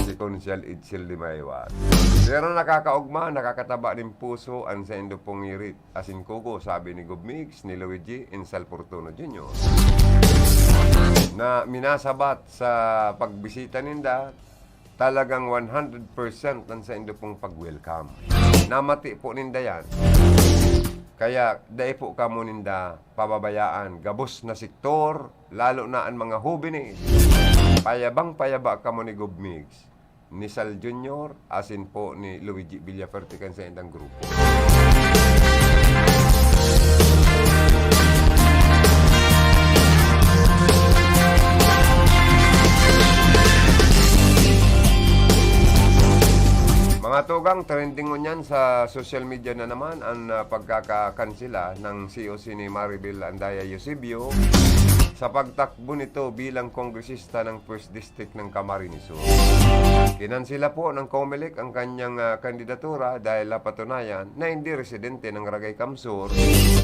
Si Konsehal Edsel de Maewat. Pero nakakaugma, nakakataba nin puso an saindo pong ngirit. Asin kuko, sabi ni Gob Migs, ni Luigi, and Sal Fortuno Junior, na minasabat sa pagbisita ninda, talagang one hundred percent ang saindo pong pag-welcome. Namati po ninda yan. Kaya dai po kamo ninda pababayaan. Gabos na sektor, lalo na ang mga hubines. Payabang-payaba kamo ni Gob Migs, ni Sal Junior, asin po ni Luigi Villafuerte kan sa indang grupo. Mga tugang, trending ngunyan sa social media na naman ang, ah, pagkakakansela ng C O C ni Maribel Andaya Eusebio sa pagtakbo nito bilang kongresista ng First District ng Camarines Sur. Kinansela po ng Comelec ang kanyang, ah, kandidatura dahil napatunayan na hindi residente ng Ragay Camsur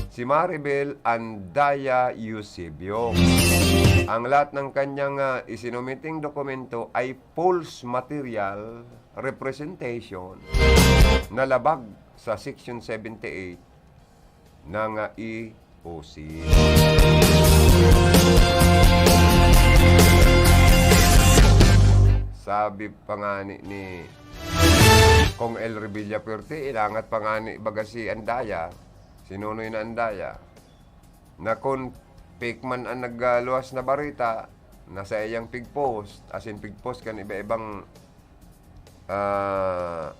si Maribel Andaya Eusebio. Ang lahat ng kanyang, ah, isinumiting dokumento ay false material representation na labag sa Section seventy-eight ng, ah, E O C. Sabi pa nga ni, ni Kong El Revilla Fuerte, inangat pa nga ni baga si Andaya, si Nonoy na Andaya, na kun fake man ang nagluwas na barita, na saiyang pigpost, asin pigpost kan iba-ibang, ah,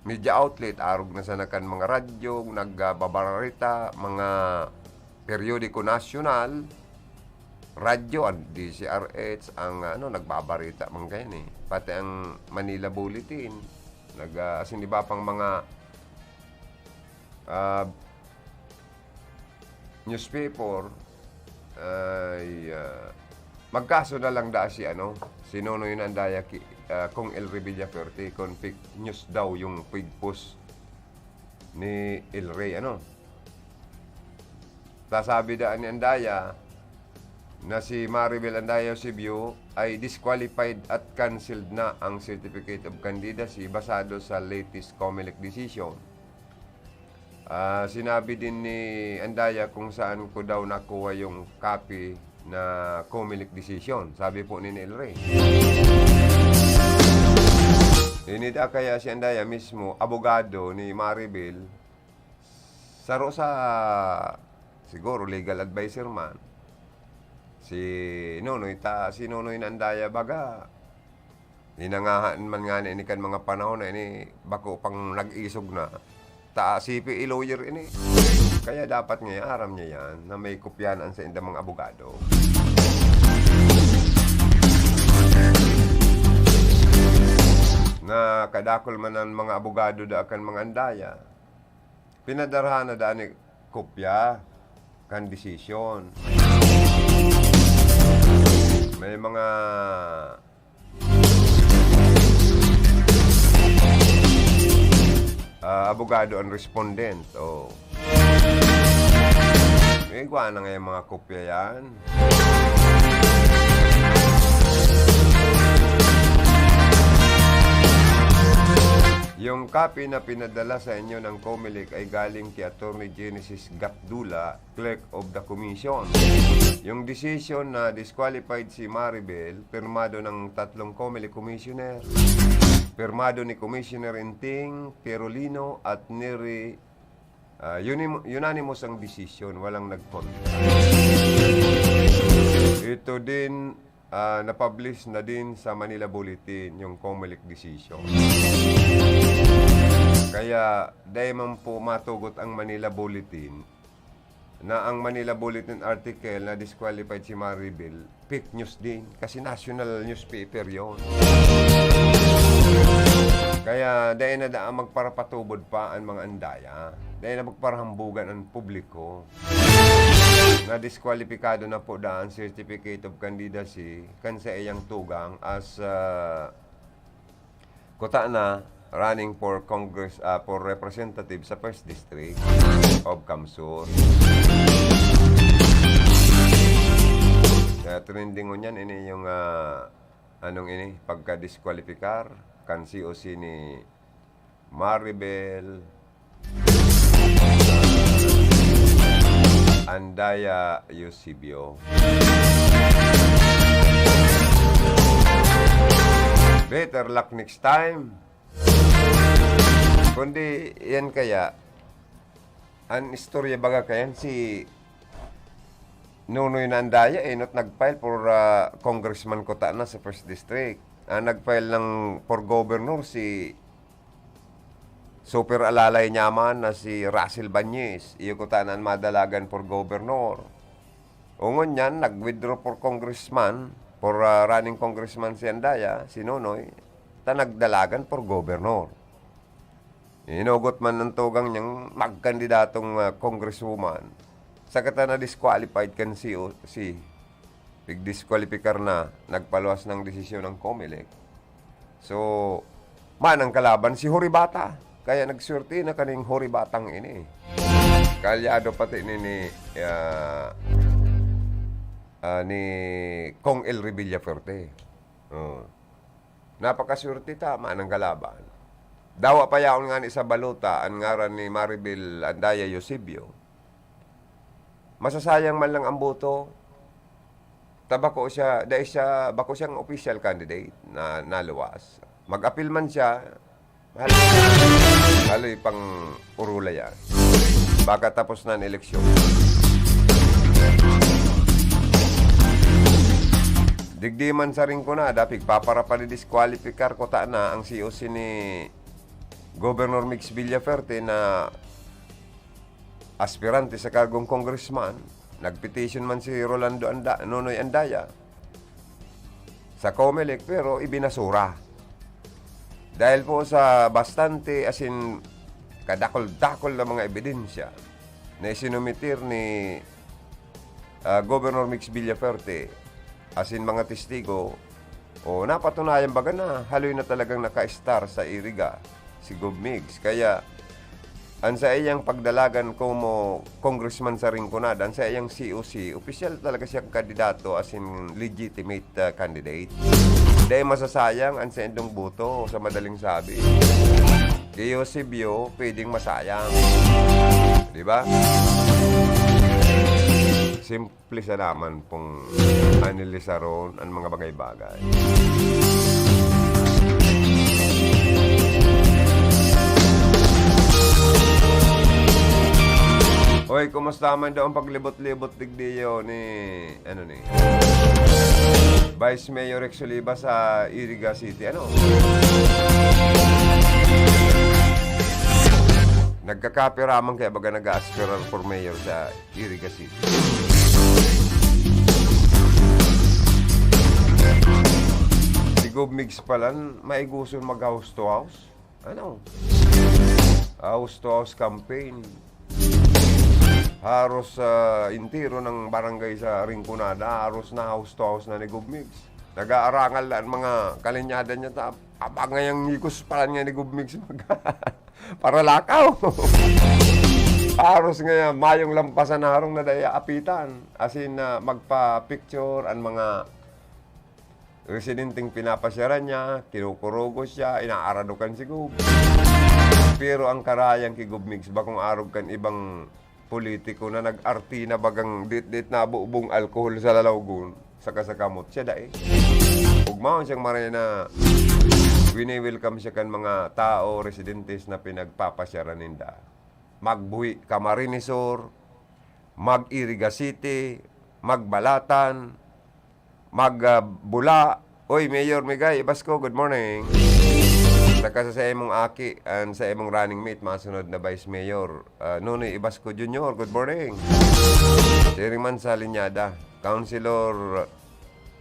media outlet, arog na sana kan mga radyo, nagbabarita, mga periodiko nasyonal, radyo, ang D Z R H, ang, ano, nagbabarita man kayan eh. Pati ang Manila Bulletin, nag, ah, asin iba pang mga, ah, newspaper, ay, ah, magkaso na lang daa si, ano, si Nonoy na Andaya ki-, ah, Kong El Revilla Fuerte, kung fake news daw yung pigpost ni El Rey, ano. Sasabi daan ni Andaya na si Maribel Andaya Eusebio ay disqualified at cancelled na ang Certificate of Candidacy basado sa latest Comelec decision. Ah, sinabi din ni Andaya kung saan ko daw nakuha yung copy na Comelec decision, sabi po ni El Rey. Ini da kaya si Andaya mismo, abogado ni Maribel, saro sa, siguro, legal adviser man. Si Nonoy, ta, si Nonoy na Andaya, baga, hinangahan man nga ni, ini kan mga panahon na ini, bako pang nag-isog na. Ta, C P A lawyer ini. Kaya dapat nga aram niya yan, na may kopya na an saindang mga abogado. Na kadakul man an mga abogado da kan mga andaya, pinadarhan na daan ni kopya kan desisyon. May mga, ah, abogado ang respondent. Oh. May igwa na nga yung mga kopya yan. Yung copy na pinadala sa inyo ng Comelec ay galing kay Attorney Genesis Gatdula, Clerk of the Commission. Yung decision na disqualified si Maribel, pirmado ng tatlong Comelec Commissioner. Pirmado ni Commissioner Inting, Pierolino at Neri, ah, unim-, unanimous ang decision, walang nag-contest. Ito din, ah, na-publish na din sa Manila Bulletin yung Comelec decision. Kaya, dai man po matugot ang Manila Bulletin na ang Manila Bulletin article na disqualified si Maribel, fake news din. Kasi national newspaper yon. Kaya, dai na daan magparapatubod pa an mga andaya. Dai na magparahambugan an publiko. Na diskwalipikado na po daan certificate of candidacy kan sa iyang tugang as, ah, kuta na running for Congress, ah, for representative sa First District of CamSur. Kaya trending ngunyan ini yung, ah, anong ini, pagka-diskwalipikar kan C O C ni Maribel Andaya Eusebio. Better luck next time. Kundi, yan kaya, an istorya baga kayan, si Nonoy na Andaya, eh, not nag-file for, ah, congressman kuta na sa First District. Ang nag-file ng for governor, si super alalay niya man na si Russell Bañez, iyo kuta na an madalagan for governor. O ngunyan, nag-withdraw for congressman, for, ah, running congressman si Andaya, si Nonoy, ta nagdalagan for governor. Hinugot man ang tugang niyang magkandidatong, ah, congresswoman, saka ta na-disqualified kan C O C. Pigdiskwalipikar na, nagpaluwas ng desisyon ang Comelec. So, manang kalaban si Horibata. Kaya nagswerte na kaning Horibatang ini. Kaalyado pati ni, ni, ah, ah, ni Cong Elry Villafuerte. Oh. Napakaswerte ta, manang kalaban. Dawa pa yaon ngani sa balota an ngaran ni Maribel Andaya Eusebio. Masasayang man lang ang boto. Ta bako siya, dai siya, bako siyang official candidate na naluwas. Mag-apil man siya, hal-, haloy pang urula yan. Baka tapos na an eleksyon. Digdi man sa Rinconada, pigpapara pa ni disqualify kuta na ang C O C ni Governor Migs Villafuerte na aspirante sa kargong congressman, nagpetition man si Rolando Anda-, Nonoy Andaya sa Comelec, pero ibinasura. Dahil po sa bastante, as in, kadakol-dakol na mga ebidensya na isinumitir ni, ah, Governor Migs Villafuerte, as in, mga testigo, o napatunayan baga na haloy na talagang naka-star sa Iriga si Gov Migs. Kaya, an saiyang pagdalagan komo congressman sa Rinconada, an saiyang C O C, opisyal talaga siyang kandidato, as in legitimate, ah, candidate. Dai masasayang an saindong boto, sa madaling sabi. Kay Eusebio, pwedeng masayang. Di ba? Simple sana man pong analisaron an mga bagay-bagay. Oy, kumusta man daw ang paglibot-libot digdiyo ni, ano ni, Vice Mayor Rex Oliva sa Iriga City? Ano? Nagkakapira man kaya baga nag-aaspirar for mayor sa Iriga City. Si Gov Migs palan, maiguson mag-house to house. Ano? House to house campaign. Haros, ah, entero ng barangay sa Rinconada, haros na house to house na ni Gov Migs. Nag-aarangal na ang mga kalinyada niya ta, abang ngayang higos palan nga ni Gov Migs mag-, paralakaw. Haros nga mayong lampasan na harong na dai apitan. As in, ah, magpa-picture ang mga residenteng pinapasyaran niya, kinukurugos siya, inaaradukan si Gov. Pero ang karayan ki Gov Migs, bakong arog kan ibang politiko na nag-arti na bagang dit-dit na bubong alkohol sa lalawgon, saka sa kamot, siya dai. Ugmaon siyang maray na wini-welcome siya kan mga tao, residentes na pinagpapasyaran ninda. Magbuhi ka Marinesor, mag-Iriga City, magbalatan, mag, ah, bula. Oy, Mayor Migay, Ibasco, good morning. Saka sa, sa imong aki and sa imong running mate, masunod na Vice Mayor, ah, Nonoy Ibasco Junior, good morning. Siring man sa linyada, Councilor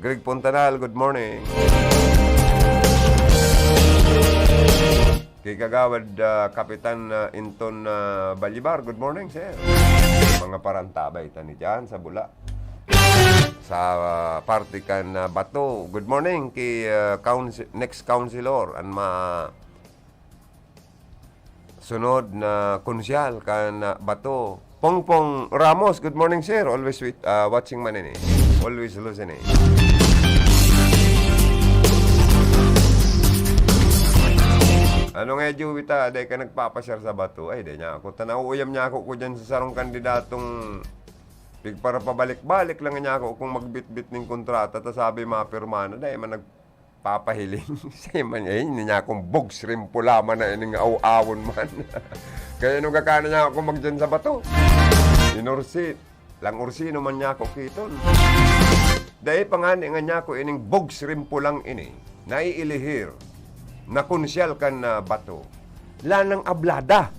Greg Puntanal, good morning. Kay Kagawad, ah, Kapitan, ah, Inton, ah, Balibar, good morning, sir. Mga parantabay ta ni dyan sa Bula. Sa, ah, parte kan, ah, Bato, good morning kay, ah, couns-, next councilor, an ma-, sunod na konsyal kan, ah, Bato. Pongpong Ramos, good morning, sir. Always with, ah, watching man ini. Always listening. Ano nga, Joey, ta? Dai ka nagpapasyar sa Bato? Ay, dai niya ako. Tanaw, uyam niya ako ko dyan sa sarong kandidatong pigparapabalik-balik lang niya ako kung magbitbit ning kontrata. Ta sabi, mapirma na. Dai man nag-, papahiling. Siya man, eh, niya akong bugs rin pula man na ining aw-awon man. Kaya nung kakana niya ako magdiyan sa Bato. Inursi, lang ursino man niya ako kiton. Dai pa nga ni nga niya ako ining bugs rin pulang ini, naiilihir, na konsyal kan, ah, Bato. Lanang ablada,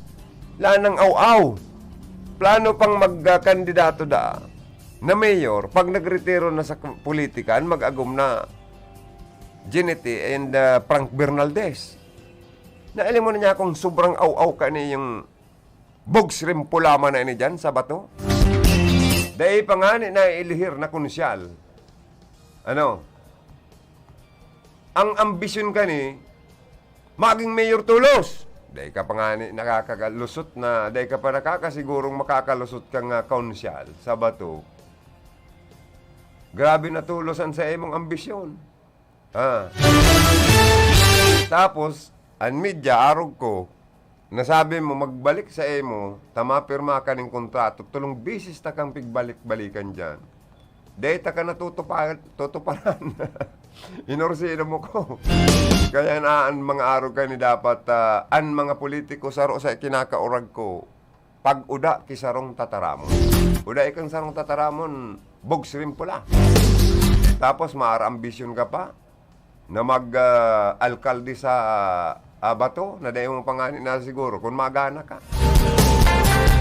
lanang aw-aw. Plano pang magkandidato da na mayor, pag nagretiro na sa k-, politika, an mag-agom na Ginete and, uh, Frank Bernaldez. Nailing mo na niya kung sobrang aw-aw ka ni yung bugs rin pula man na ini dyan sa Bato. Dai pa nga ni naiilihir na konsyal. Ano? Ang ambisyon ka ni, maging mayor tolos. Dai ka pa nga ni nakakalusot na, dai ka pa nakakasigurong makakalusot ka nga konsyal sa Bato. Grabe na tolos an sa imong ambisyon. Ah. Tapos, an media, arog ko, nasabi mo, magbalik sa imo, ta mapirma ka ning kontrato, tulong bisis ta kang pigbalik-balikan dyan. Dai ta ka natutupa-, tutuparan. Inorsido mo ko. Kaya na an mga arog ka ni dapat, ah, an mga politiko, saro sa kinakaurag ko, pag-uda ki sarong tataramon. Uda ikang sarong tataramon, bugs rin pula. Tapos, maarambisyon ka pa na mag, ah, alkalde sa, ah, Bato, na dai mo pa nga ni na siguro kung magana ka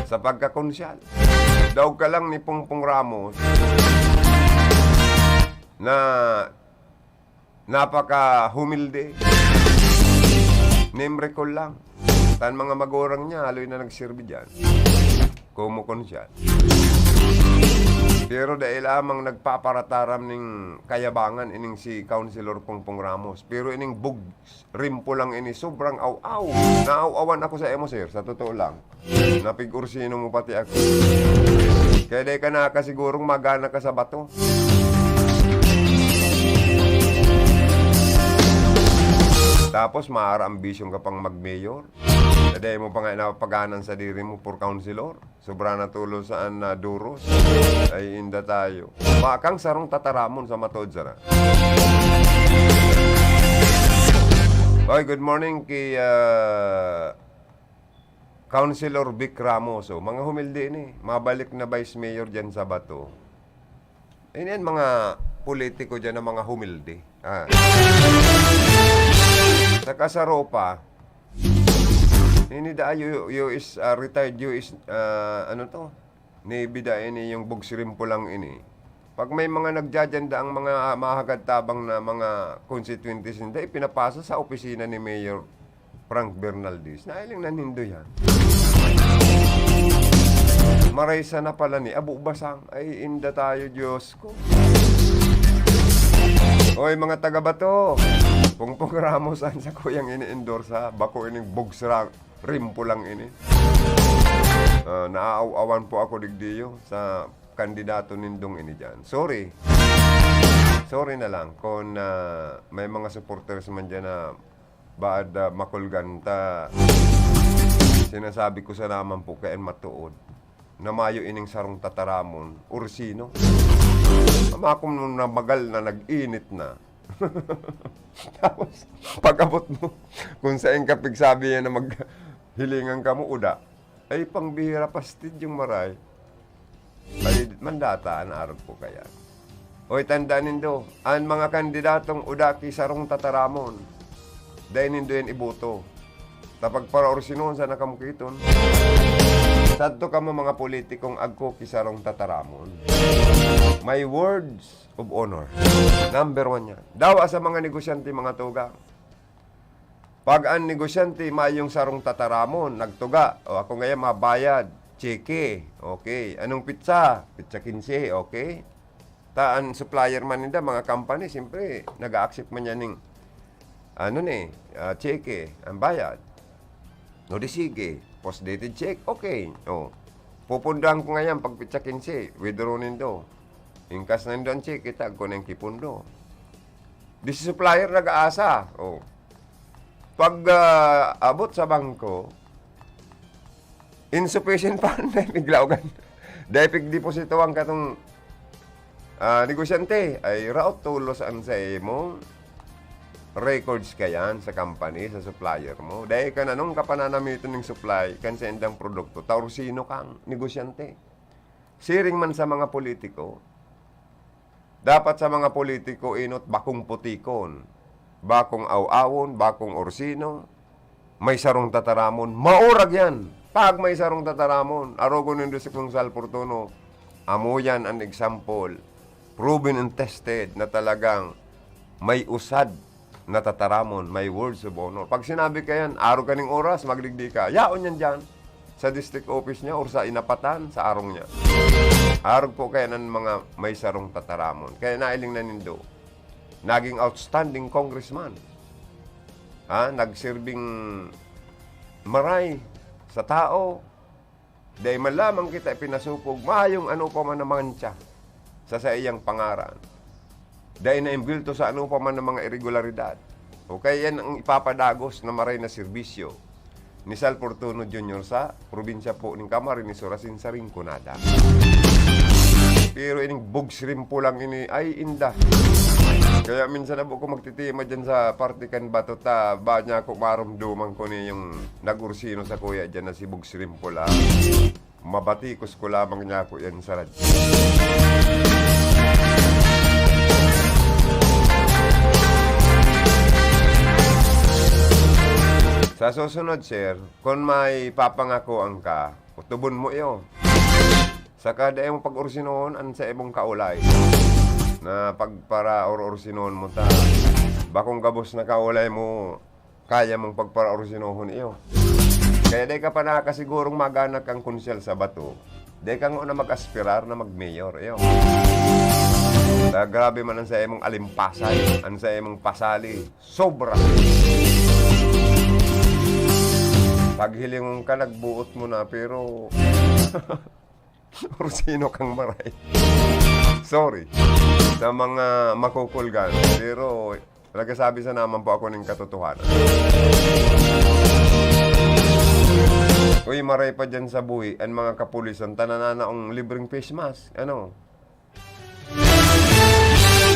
sa pagkakonsyal. Daog ka lang ni Pongpong Ramos na napaka-humilde. Name recall lang. Tan mga magurang niya, haloy na nagsirbi diyan. Kumukon siya. Pero dai lamang nagpaparataram ning kayabangan ining si Councilor Pongpong Ramos. Pero ining bugs rin pulang ini, sobrang aw-aw. Naaw-awan ako sa imo, sir, sa totoo lang. Napig-ursino mo pati ako. Kaya dai ka nakasigurong magana ka sa Bato. Tapos, maara ambisyon ka pang mag-mayor. Na dai mo pa nga napapagana sa diri mo for councilor. Sobra na tulos saan na duros. Ay, inda tayo. Makang sarong tataramon sa matod, sara. Oy, good morning kay, ah, Councilor Vic Ramos. Oh, mga humilde ni. Mabalik na Vice Mayor dyan sa Bato. Ayan, mga politiko dyan na mga humilde. Ah. Sa kasaropa, Ini da, U-, U S, ah, retired U S, ah, ano to? Navy da ini, yung bugsrimpo lang ini. Pag may mga nagdadyan da ang mga mahagad tabang na mga constituentes ninda, ipinapasa sa opisina ni Mayor Frank Bernaldez. Nailing na nindo yan. Maray sana pala ni Abu Basang. Ay, inda tayo, Diyos ko. Oy, mga taga-Bato, Pongpong Ramos, an sa kuyang ini-endorse, ha? Bako ining bugsra-, rimpo lang ini. Ah, naaaw-awan po ako digdiyo sa kandidato nindong ini dyan. Sorry. Sorry na lang kung, ah, may mga supporters man dyan na baad, ah, makulgan ta. Sinasabi ko sa naman po kaya matuod na mayo ining sarong tataramon, ursino. Ama ko nung namagal na, nag-init na. Tapos, pag-abot mo, kung saan ka pigsabi yan na maghilingan ka mo, uda. Ay, pangbihira, pastid yung maray. Ay, mandata, an arog ko kaya. Oy, tandaan nindo, an mga kandidatong uda ki sarong tataramon, dai nindo yan iboto. Ta pagparaorsinon sana kamo ki iton. Sadto kamo mga politikong agko ki sarong tataramon. My words of honor. Number one yan. Dawa sa mga negosyante, mga tugang. Pag an negosyante mayong sarong tataramon, nagtuga, o ako ngayon mabayad, tseke, okay. Anong pitsa? Pitsa kinse, okay. Ta an supplier man ninda, mga company, siyempre, nag-a-accept man yan ning, ano ni, ah, tseke, ang bayad. O di sige, post dated check, okay. O, pupundohan ko ngayon pag pitsa kinse, withdraw nindo. Ingkas na nindo ang check, itag ko na yung kipundo. Di si supplier nag-aasa. O. Pag, ah, abot sa bangko, insufficient fund na biglaogan. Dahil pigdeposito ang katong, ah, negosyante, ay raot tulos ang sa imong records kayan sa company, sa supplier mo. Dahil ka na nung kapananamiton ng supply, kan sa indang produkto, ta ursino kang negosyante. Siring man sa mga politiko, dapat sa mga politiko, inot bakong putikon, bakong aw-awon, bakong orsino, may sarong tataramon, maurag yan. Pag may sarong tataramon, arogon nindo si Kong Sal Fortuno, amo yan an example, proven and tested na talagang may usad na tataramon, may words of honor. Pag sinabi ka yan, arog ka ning oras, magdigdi ka. Yaon yan dyan. Sa district office niya or sa inapatan, sa arong niya. Arog po kaya ng mga may sarong tataramon. Kaya nailing na nindo. Naging outstanding congressman. Ha? Nagsirbing maray sa tao. Dai man lamang kita ipinasupog mayong ano pa man na mantsa sa saiyang pangaran. Dai na imbwelto sa ano pa man na mga iregularidad. O kaya yan ang ipapadagos na maray na serbisyo ni Sal Fortuno Junior sa probinsya po ning Camarines Sur asin sa Rinconada. Pero ining bugsrimpo lang ini, ay inda. Kaya minsan na po ko magtitima dyan sa parte kan bato ta, ba niya ako marumduman ko ni yung nag-ursino sa kuya dyan na si Bugsrimpo lang. Mabatikos ko lamang niya ako yan sa radyo. Sa susunod, sir, kung may papangakoan ka, utubon mo iyo. Saka dai mo pag-ursinohon an sa imong kaulay. Na pagpara-or-ursinohon mo ta. Bakong gabos na kaulay mo, kaya mong pagpara-ursinohon iyo. Kaya dai ka pa nakakasigurong magana kang konsyal sa bato. Dai ka ngona mag-aspirar na mag-mayor iyo. Ta grabe man ang sa imong alimpasay, ang sa imong pasali. Sobra. Paghilingon ka, nagbuot mo na, pero ursino kang maray. Sorry sa mga makukulgan, pero nagsasabi sa naman po ako ng katotohanan. Uy, maray pa dyan sa buhi, ang mga kapulisan, tananana ang libreng face mask. Ano?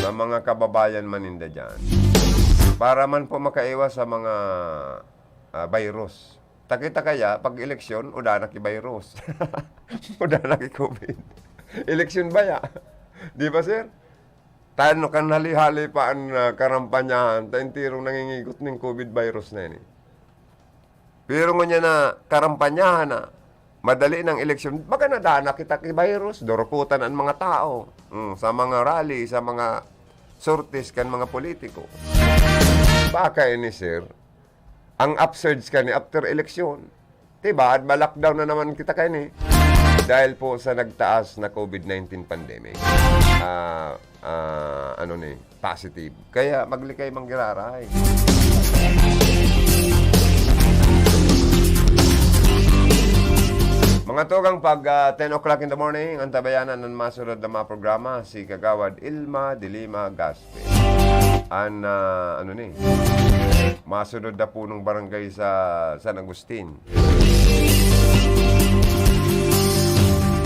Sa mga kababayan maninda dyan. Para man po makaiwas sa mga, ah, virus. Ta kita kaya, pag eleksyon, uda na ki virus. Uda na ki covid. Eleksyon baya? Di ba, sir? Tano kan hali-hali pa an, ah, karampanyahan, ta entirong nangingigot ning covid virus na ini. Pero ngunyan na karampanyahan na, madali nang eleksyon, baga nadana kita ki virus, durukutan an mga tao, mm, sa mga rally, sa mga sorties kan mga politiko. Baka ini, sir, ang upsurge kani after eleksyon. Diba? At ma-lockdown na naman kita kaini. Dahil po sa nagtaas na COVID nineteen pandemic. Ah, ah, ano ni, positive. Kaya maglikay manggiraray. Mga tugang, pag, ah, ten o'clock in the morning, ang tabayanan ng masunod na mga programa, si Kagawad Ilma de Lima Gaspe. An, ah, ano ni, masunod na punong barangay sa San Agustin.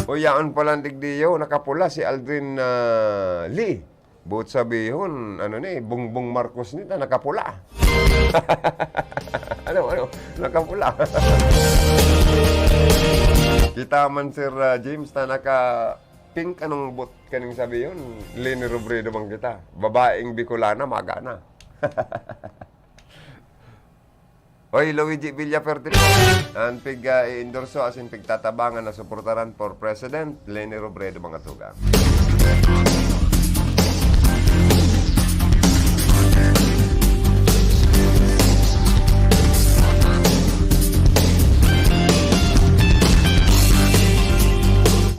O, yaon palang digdiyo, nakapula si Aldrin, ah, Lee. Boot sabihon, ano ni, Bongbong Marcos ni ta, nakapula. Ano, ano? Nakapula. Kita man, Sir, ah, James, ta naka-pink, anong boot kaning sabihon? Leni Robredo man kita. Babaeng Bicolana, magana. Hoy, Luigi Villafuerte po. An pig, ah, i-endorso asin pigtatabangan na suportaran for President Leni Robredo, mga tugang.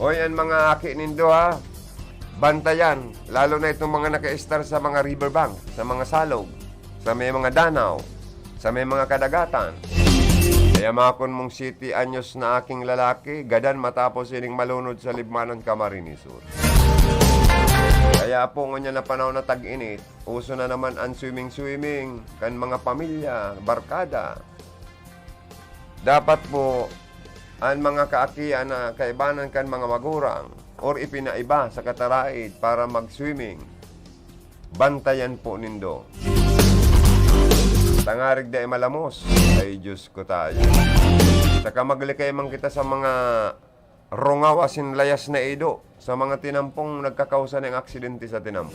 Hoy, an mga aki nindo, ha, bantayan, lalo na itong mga naka-estar sa mga riverbank, sa mga salog, sa may mga danaw, sa may mga kadagatan. Kaya makon mong siyete anyos na aking lalaki, gadan matapos ining malunod sa Libmanan, Camarines Sur. Kaya po, ngunyan na panahon na tag-init, uso na naman an swimming-swimming kan mga pamilya, barkada. Dapat po, an mga kaakian na kaibanan kan mga magurang or ipinaiba sa kataraid para mag-swimming, bantayan po nindo. Tangarig dai malamos. Ay, Diyos ko tayo. Saka maglikay man kita sa mga rungaw asin layas na ido sa mga tinampong nagkakausa ning aksidente sa tinampo.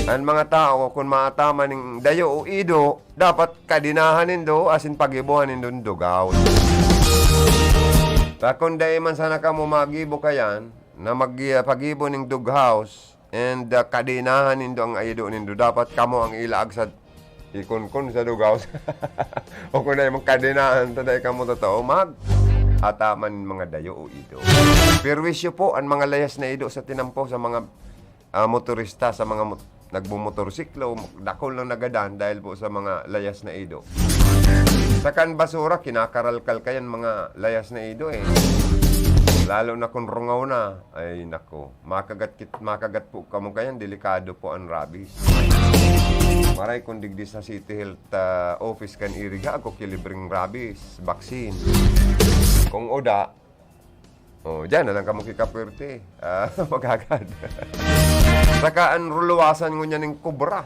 An mga tawo, kun maataman ning dayo o ido, dapat kadenahan nindo asin pagibohan nindong dog house. Ta kun dai man sana kamo magibo kayan, na mag-, ah, pagibo ning dog house, and, ah, kadenahan nindo ang ido nindo, dapat kamo ang ilaag sa ikunkun sa dog house. O kun dai man kadenahan ta dai kamo totoo, mag-ataman mga dayo o ido. Perwisyo po an mga layas na ido sa tinampo sa mga, ah, motorista, sa mga mot-, nagmomotorsiklo, dakul na nagadan dahil po sa mga layas na ido. Sa kan basura, kinakaralkal kayan mga layas na ido, eh. Lalo na kun rungaw na, ay nako. Makagat kit-, makagat po kamo kayan, delikado po an rabies. Maray kun digdi sa City Health, ah, Office kan Iriga, ako ki libreng rabies vaccine. Kung oda, oh, diyan na lang kamo ki Kapuerte. Ah, magagad. Saka an ruluwasan ngunyan ning kobra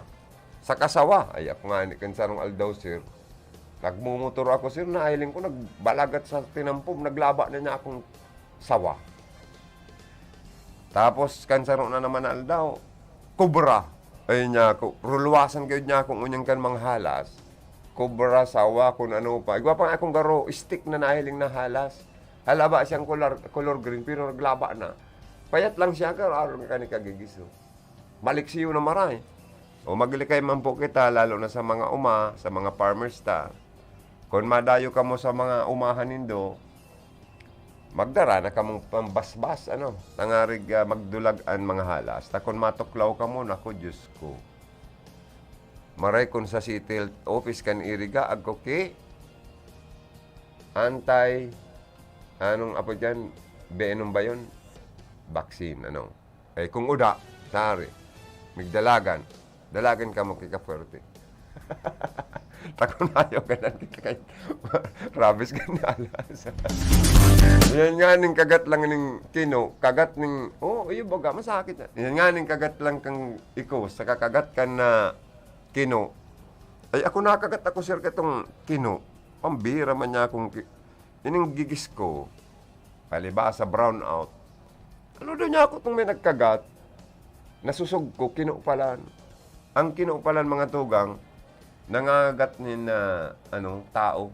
sa kasawa. Ay, ako nga ni kan sarong aldaw, sir. Nagmumotor ako, sir, nahiling ko, nagbalagat sa tinampo, naglaba na niya akong sawa. Tapos, kan saro na naman na aldaw, kobra. Ay niya ako, ruluwasan kayo niya akong unyang kan mga halas. Kobra, sawa, kun ano pa. Igwa pa nga akong garo, stick na nahiling na halas. Halaba siyang color, color green, pero naglaba na. Payat lang siya, pero aron ka ni kagigiso. Maliksiyo na maray. O maglikay man po kita, lalo na sa mga uma, sa mga farmers ta. Kun madayo kamo sa mga umahan nindo, magdara na kamong pambasbas, ano, tangarig, ah, magdulag an mga halas. Ta kun matuklaw kamo, naku, Diyos ko. Maray kun sa City Health Office kan iriga, agko ki anti, anong apo diyan? Venom ba yun? Vaccine, ano? Eh, kung uda, sari, migdalagan. Dalagan kamo ki Kapuerte. Ta kun ayaw gadan kita kay rabies kan halas. Yan nga ning kagat lang ning kino, kagat ning, oh, iyo baga, masakit na. Yan nga ning kagat lang kang iko, saka kagat kan na kino. Ay, ako nakagat ako, sir, katong kino. Pambira man niya akong ki-, ining gigis ko, palibasa, brown out. Ano daw niya ako tong may nagkagat? Nasusog ko, kino palan. Ang kino palan, mga tugang, nangagat nin, ah, ano, tao.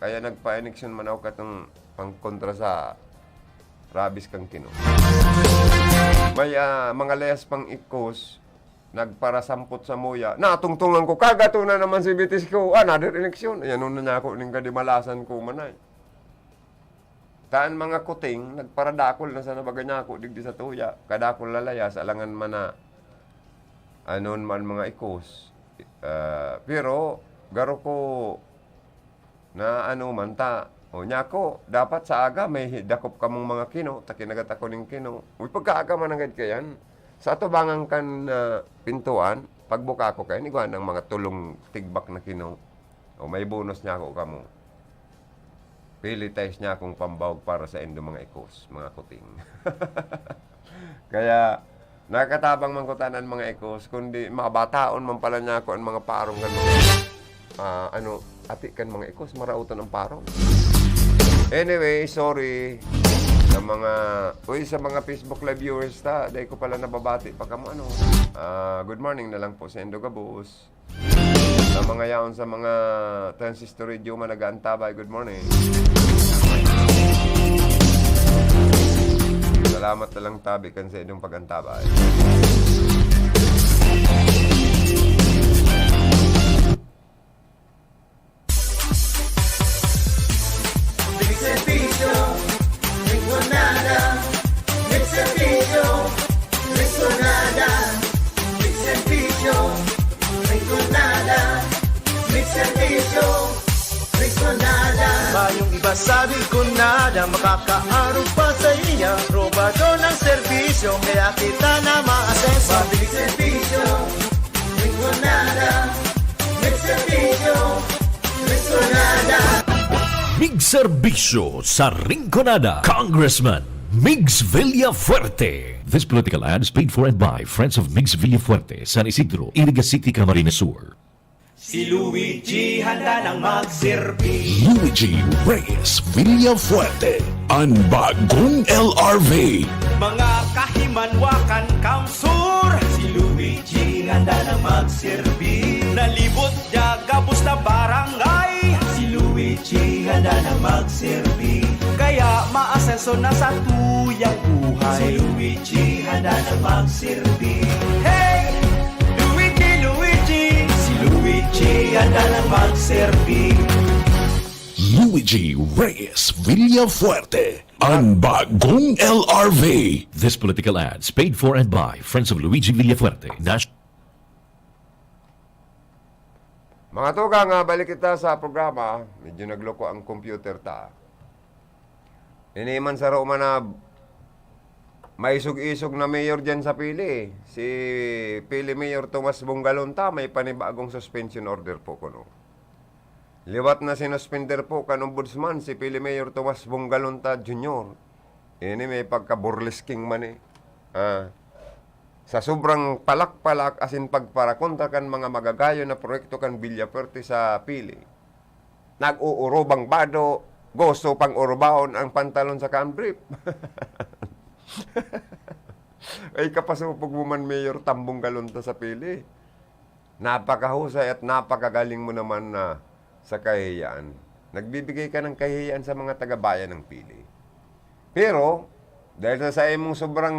Kaya nagpa-ineksyon man ako katong pangkontra sa rabies kan kino. May, ah, mga layas pang ikos, nagparasampot sa muya. Natungtungan ko, kagato na naman si Bitis ko. Ah, another eleksyon. Ayan, una niya ako, ning kadimalasan ko man ay. Taan mga kuting, nagparadakol na sana baga niya ako digdi sa tuya. Kadakol lalayas, alangan man na anon man mga ikos. Ah, pero, garo ko na ano man ta. O, niya ako, dapat sa aga may hi-, dakop kamong mga kino, ta kinagat ako ning kino. Uy, pagkaaga man nanggad kayan, sa atubangan kan, ah, pintuan, pagbuka ko kayan, igwa ng mga tulong tigbak na kino. O, may bonus niya ako kamo. Pili tayo niya akong pambawag para sa indo mga ikos, mga kuting. Kaya, nakatabang man ko tanan mga ikos, kundi mga bataon man pala niya ako ang mga paarong kan mga, ah, ano, ati kan mga ikos, marautan ang parong. Anyway, sorry sa mga, uy, sa mga Facebook Live viewers ta, dahil ko pala nababati pa kamo, ano. Ah, good morning na lang po sa indo gabos. Sa mga yaon sa mga transistor radio man nag-aantabay, good morning. Salamat na lang tabi kan sa inyong pag-antabay. Big Servicio, Rinconada. Big Servicio, Rinconada. Big Servicio, Rinconada. Big Servicio, Rinconada. Mayong iba sa Rinconada, makakaarog pa sa iya. Robado ng serbisyo, kaya kita na maasenso. Big Servicio, Rinconada. Big Servicio, Rinconada. Mig Serbisyo sa Rinconada, Congressman Migs Villafuerte. This political ad is paid for and by Friends of Migs Villafuerte, San Isidro, Iriga City, Camarines Sur. Si Luigi handa nang magserbi. Luigi Reyes Villafuerte, an bagong L R V. Mga kahimanwakan, kamsur. Si Luigi handa nang magserbi. Nalibot niya gabos na barangay. Si Luigi handa nang magserbi. Kaya maasenso na sa tuyang buhay. Si Luigi handa nang magserbi. Hey! Luigi, Luigi! Si Luigi handa nang magserbi. Luigi Reyes Villafuerte, an bagong L R V. This political ads paid for and by Friends of Luigi Villafuerte, Nash- Mga tugang, ah, balik kita sa programa. Medyo nagloko ang computer ta. Ini man saro man na maisog-isog na mayor dyan sa Pili. Si Pili Mayor Tomas Bongalonta, may panibagong suspension order po kuno. Liwat na sinuspender po kan Ombudsman si Pili Mayor Tomas Bongalonta Junior. Ini may pagka-burlesking man eh. Ah, sa sobrang palak-palak asin pagparakontra kan mga magagayon na proyekto kan Villafuerte sa Pili. Nag-uurobang bado, gusto pang urobahon ang pantalon sa kan brief. Ay, kapasupog mo man, Mayor, tambong galon ta sa Pili. Napakahusay at napakagaling mo naman na sa kahiyaan. Nagbibigay ka ng kahiyaan sa mga taga-bayan ng Pili. Pero, dahil sa saimong sobrang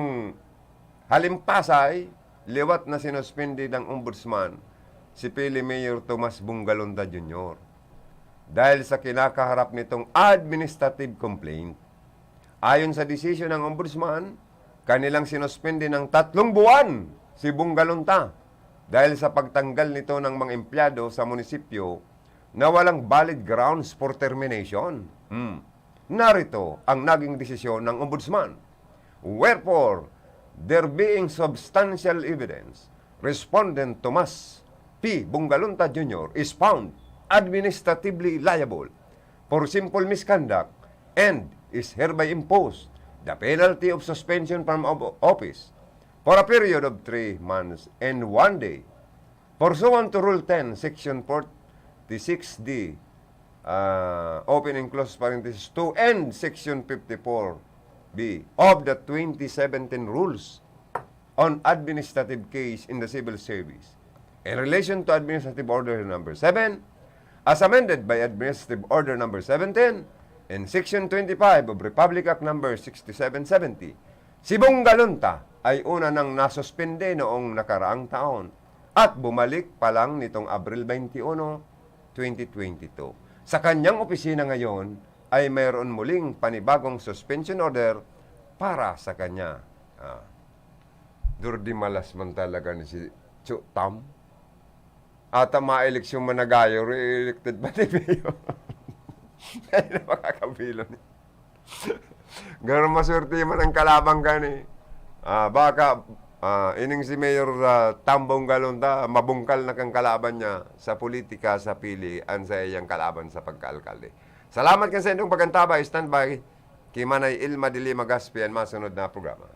halimpasay, liwat na sinuspindi ng Ombudsman si Pili Mayor Tomas Bongalonta Junior dahil sa kinakaharap nitong administrative complaint. Ayon sa desisyon ng Ombudsman, kanilang sinuspindi ng tatlong buwan si Bongalonta dahil sa pagtanggal nito ng mga empleyado sa munisipyo na walang valid grounds for termination. Hmm. Narito ang naging desisyon ng Ombudsman. Wherefore, there being substantial evidence, Respondent Tomas P. Bongalonta Junior is found administratively liable for simple misconduct and is hereby imposed the penalty of suspension from of- office for a period of three months and one day. Pursuant to Rule ten, Section forty-six D, ah, open and close parenthesis, two and Section fifty-four B of the twenty seventeen Rules on Administrative Case in the Civil Service, in relation to Administrative Order Number seven, as amended by Administrative Order Number seventeen and Section twenty-five of Republic Act Number sixty-seven seventy, si Bong Galunta ay una nang nasuspende noong nakaraang taon at bumalik pa lang nitong Abril twenty-one, twenty twenty-two. Sa kanyang opisina ngayon ay mayroon muling panibagong suspension order para sa kanya. Ah, durdimalas man talaga ni si Chu Tam. Ata maeleksyon man na gayo, re-elected pa ni Mayor. Ay, napakakabilo ni. Garo maswerte man ang kalaban gani. Ah, baka, ah, ining si Mayor, ah, Tam Bong Galunta, mabungkal na kan kalaban niya sa politika, sa pili, an sa iyang kalaban sa pagkaalkalde. Salamat kan sa inyong pag-antabay. Stand by. Ki Manay Ilma de Lima Gaspi an masunod na programa.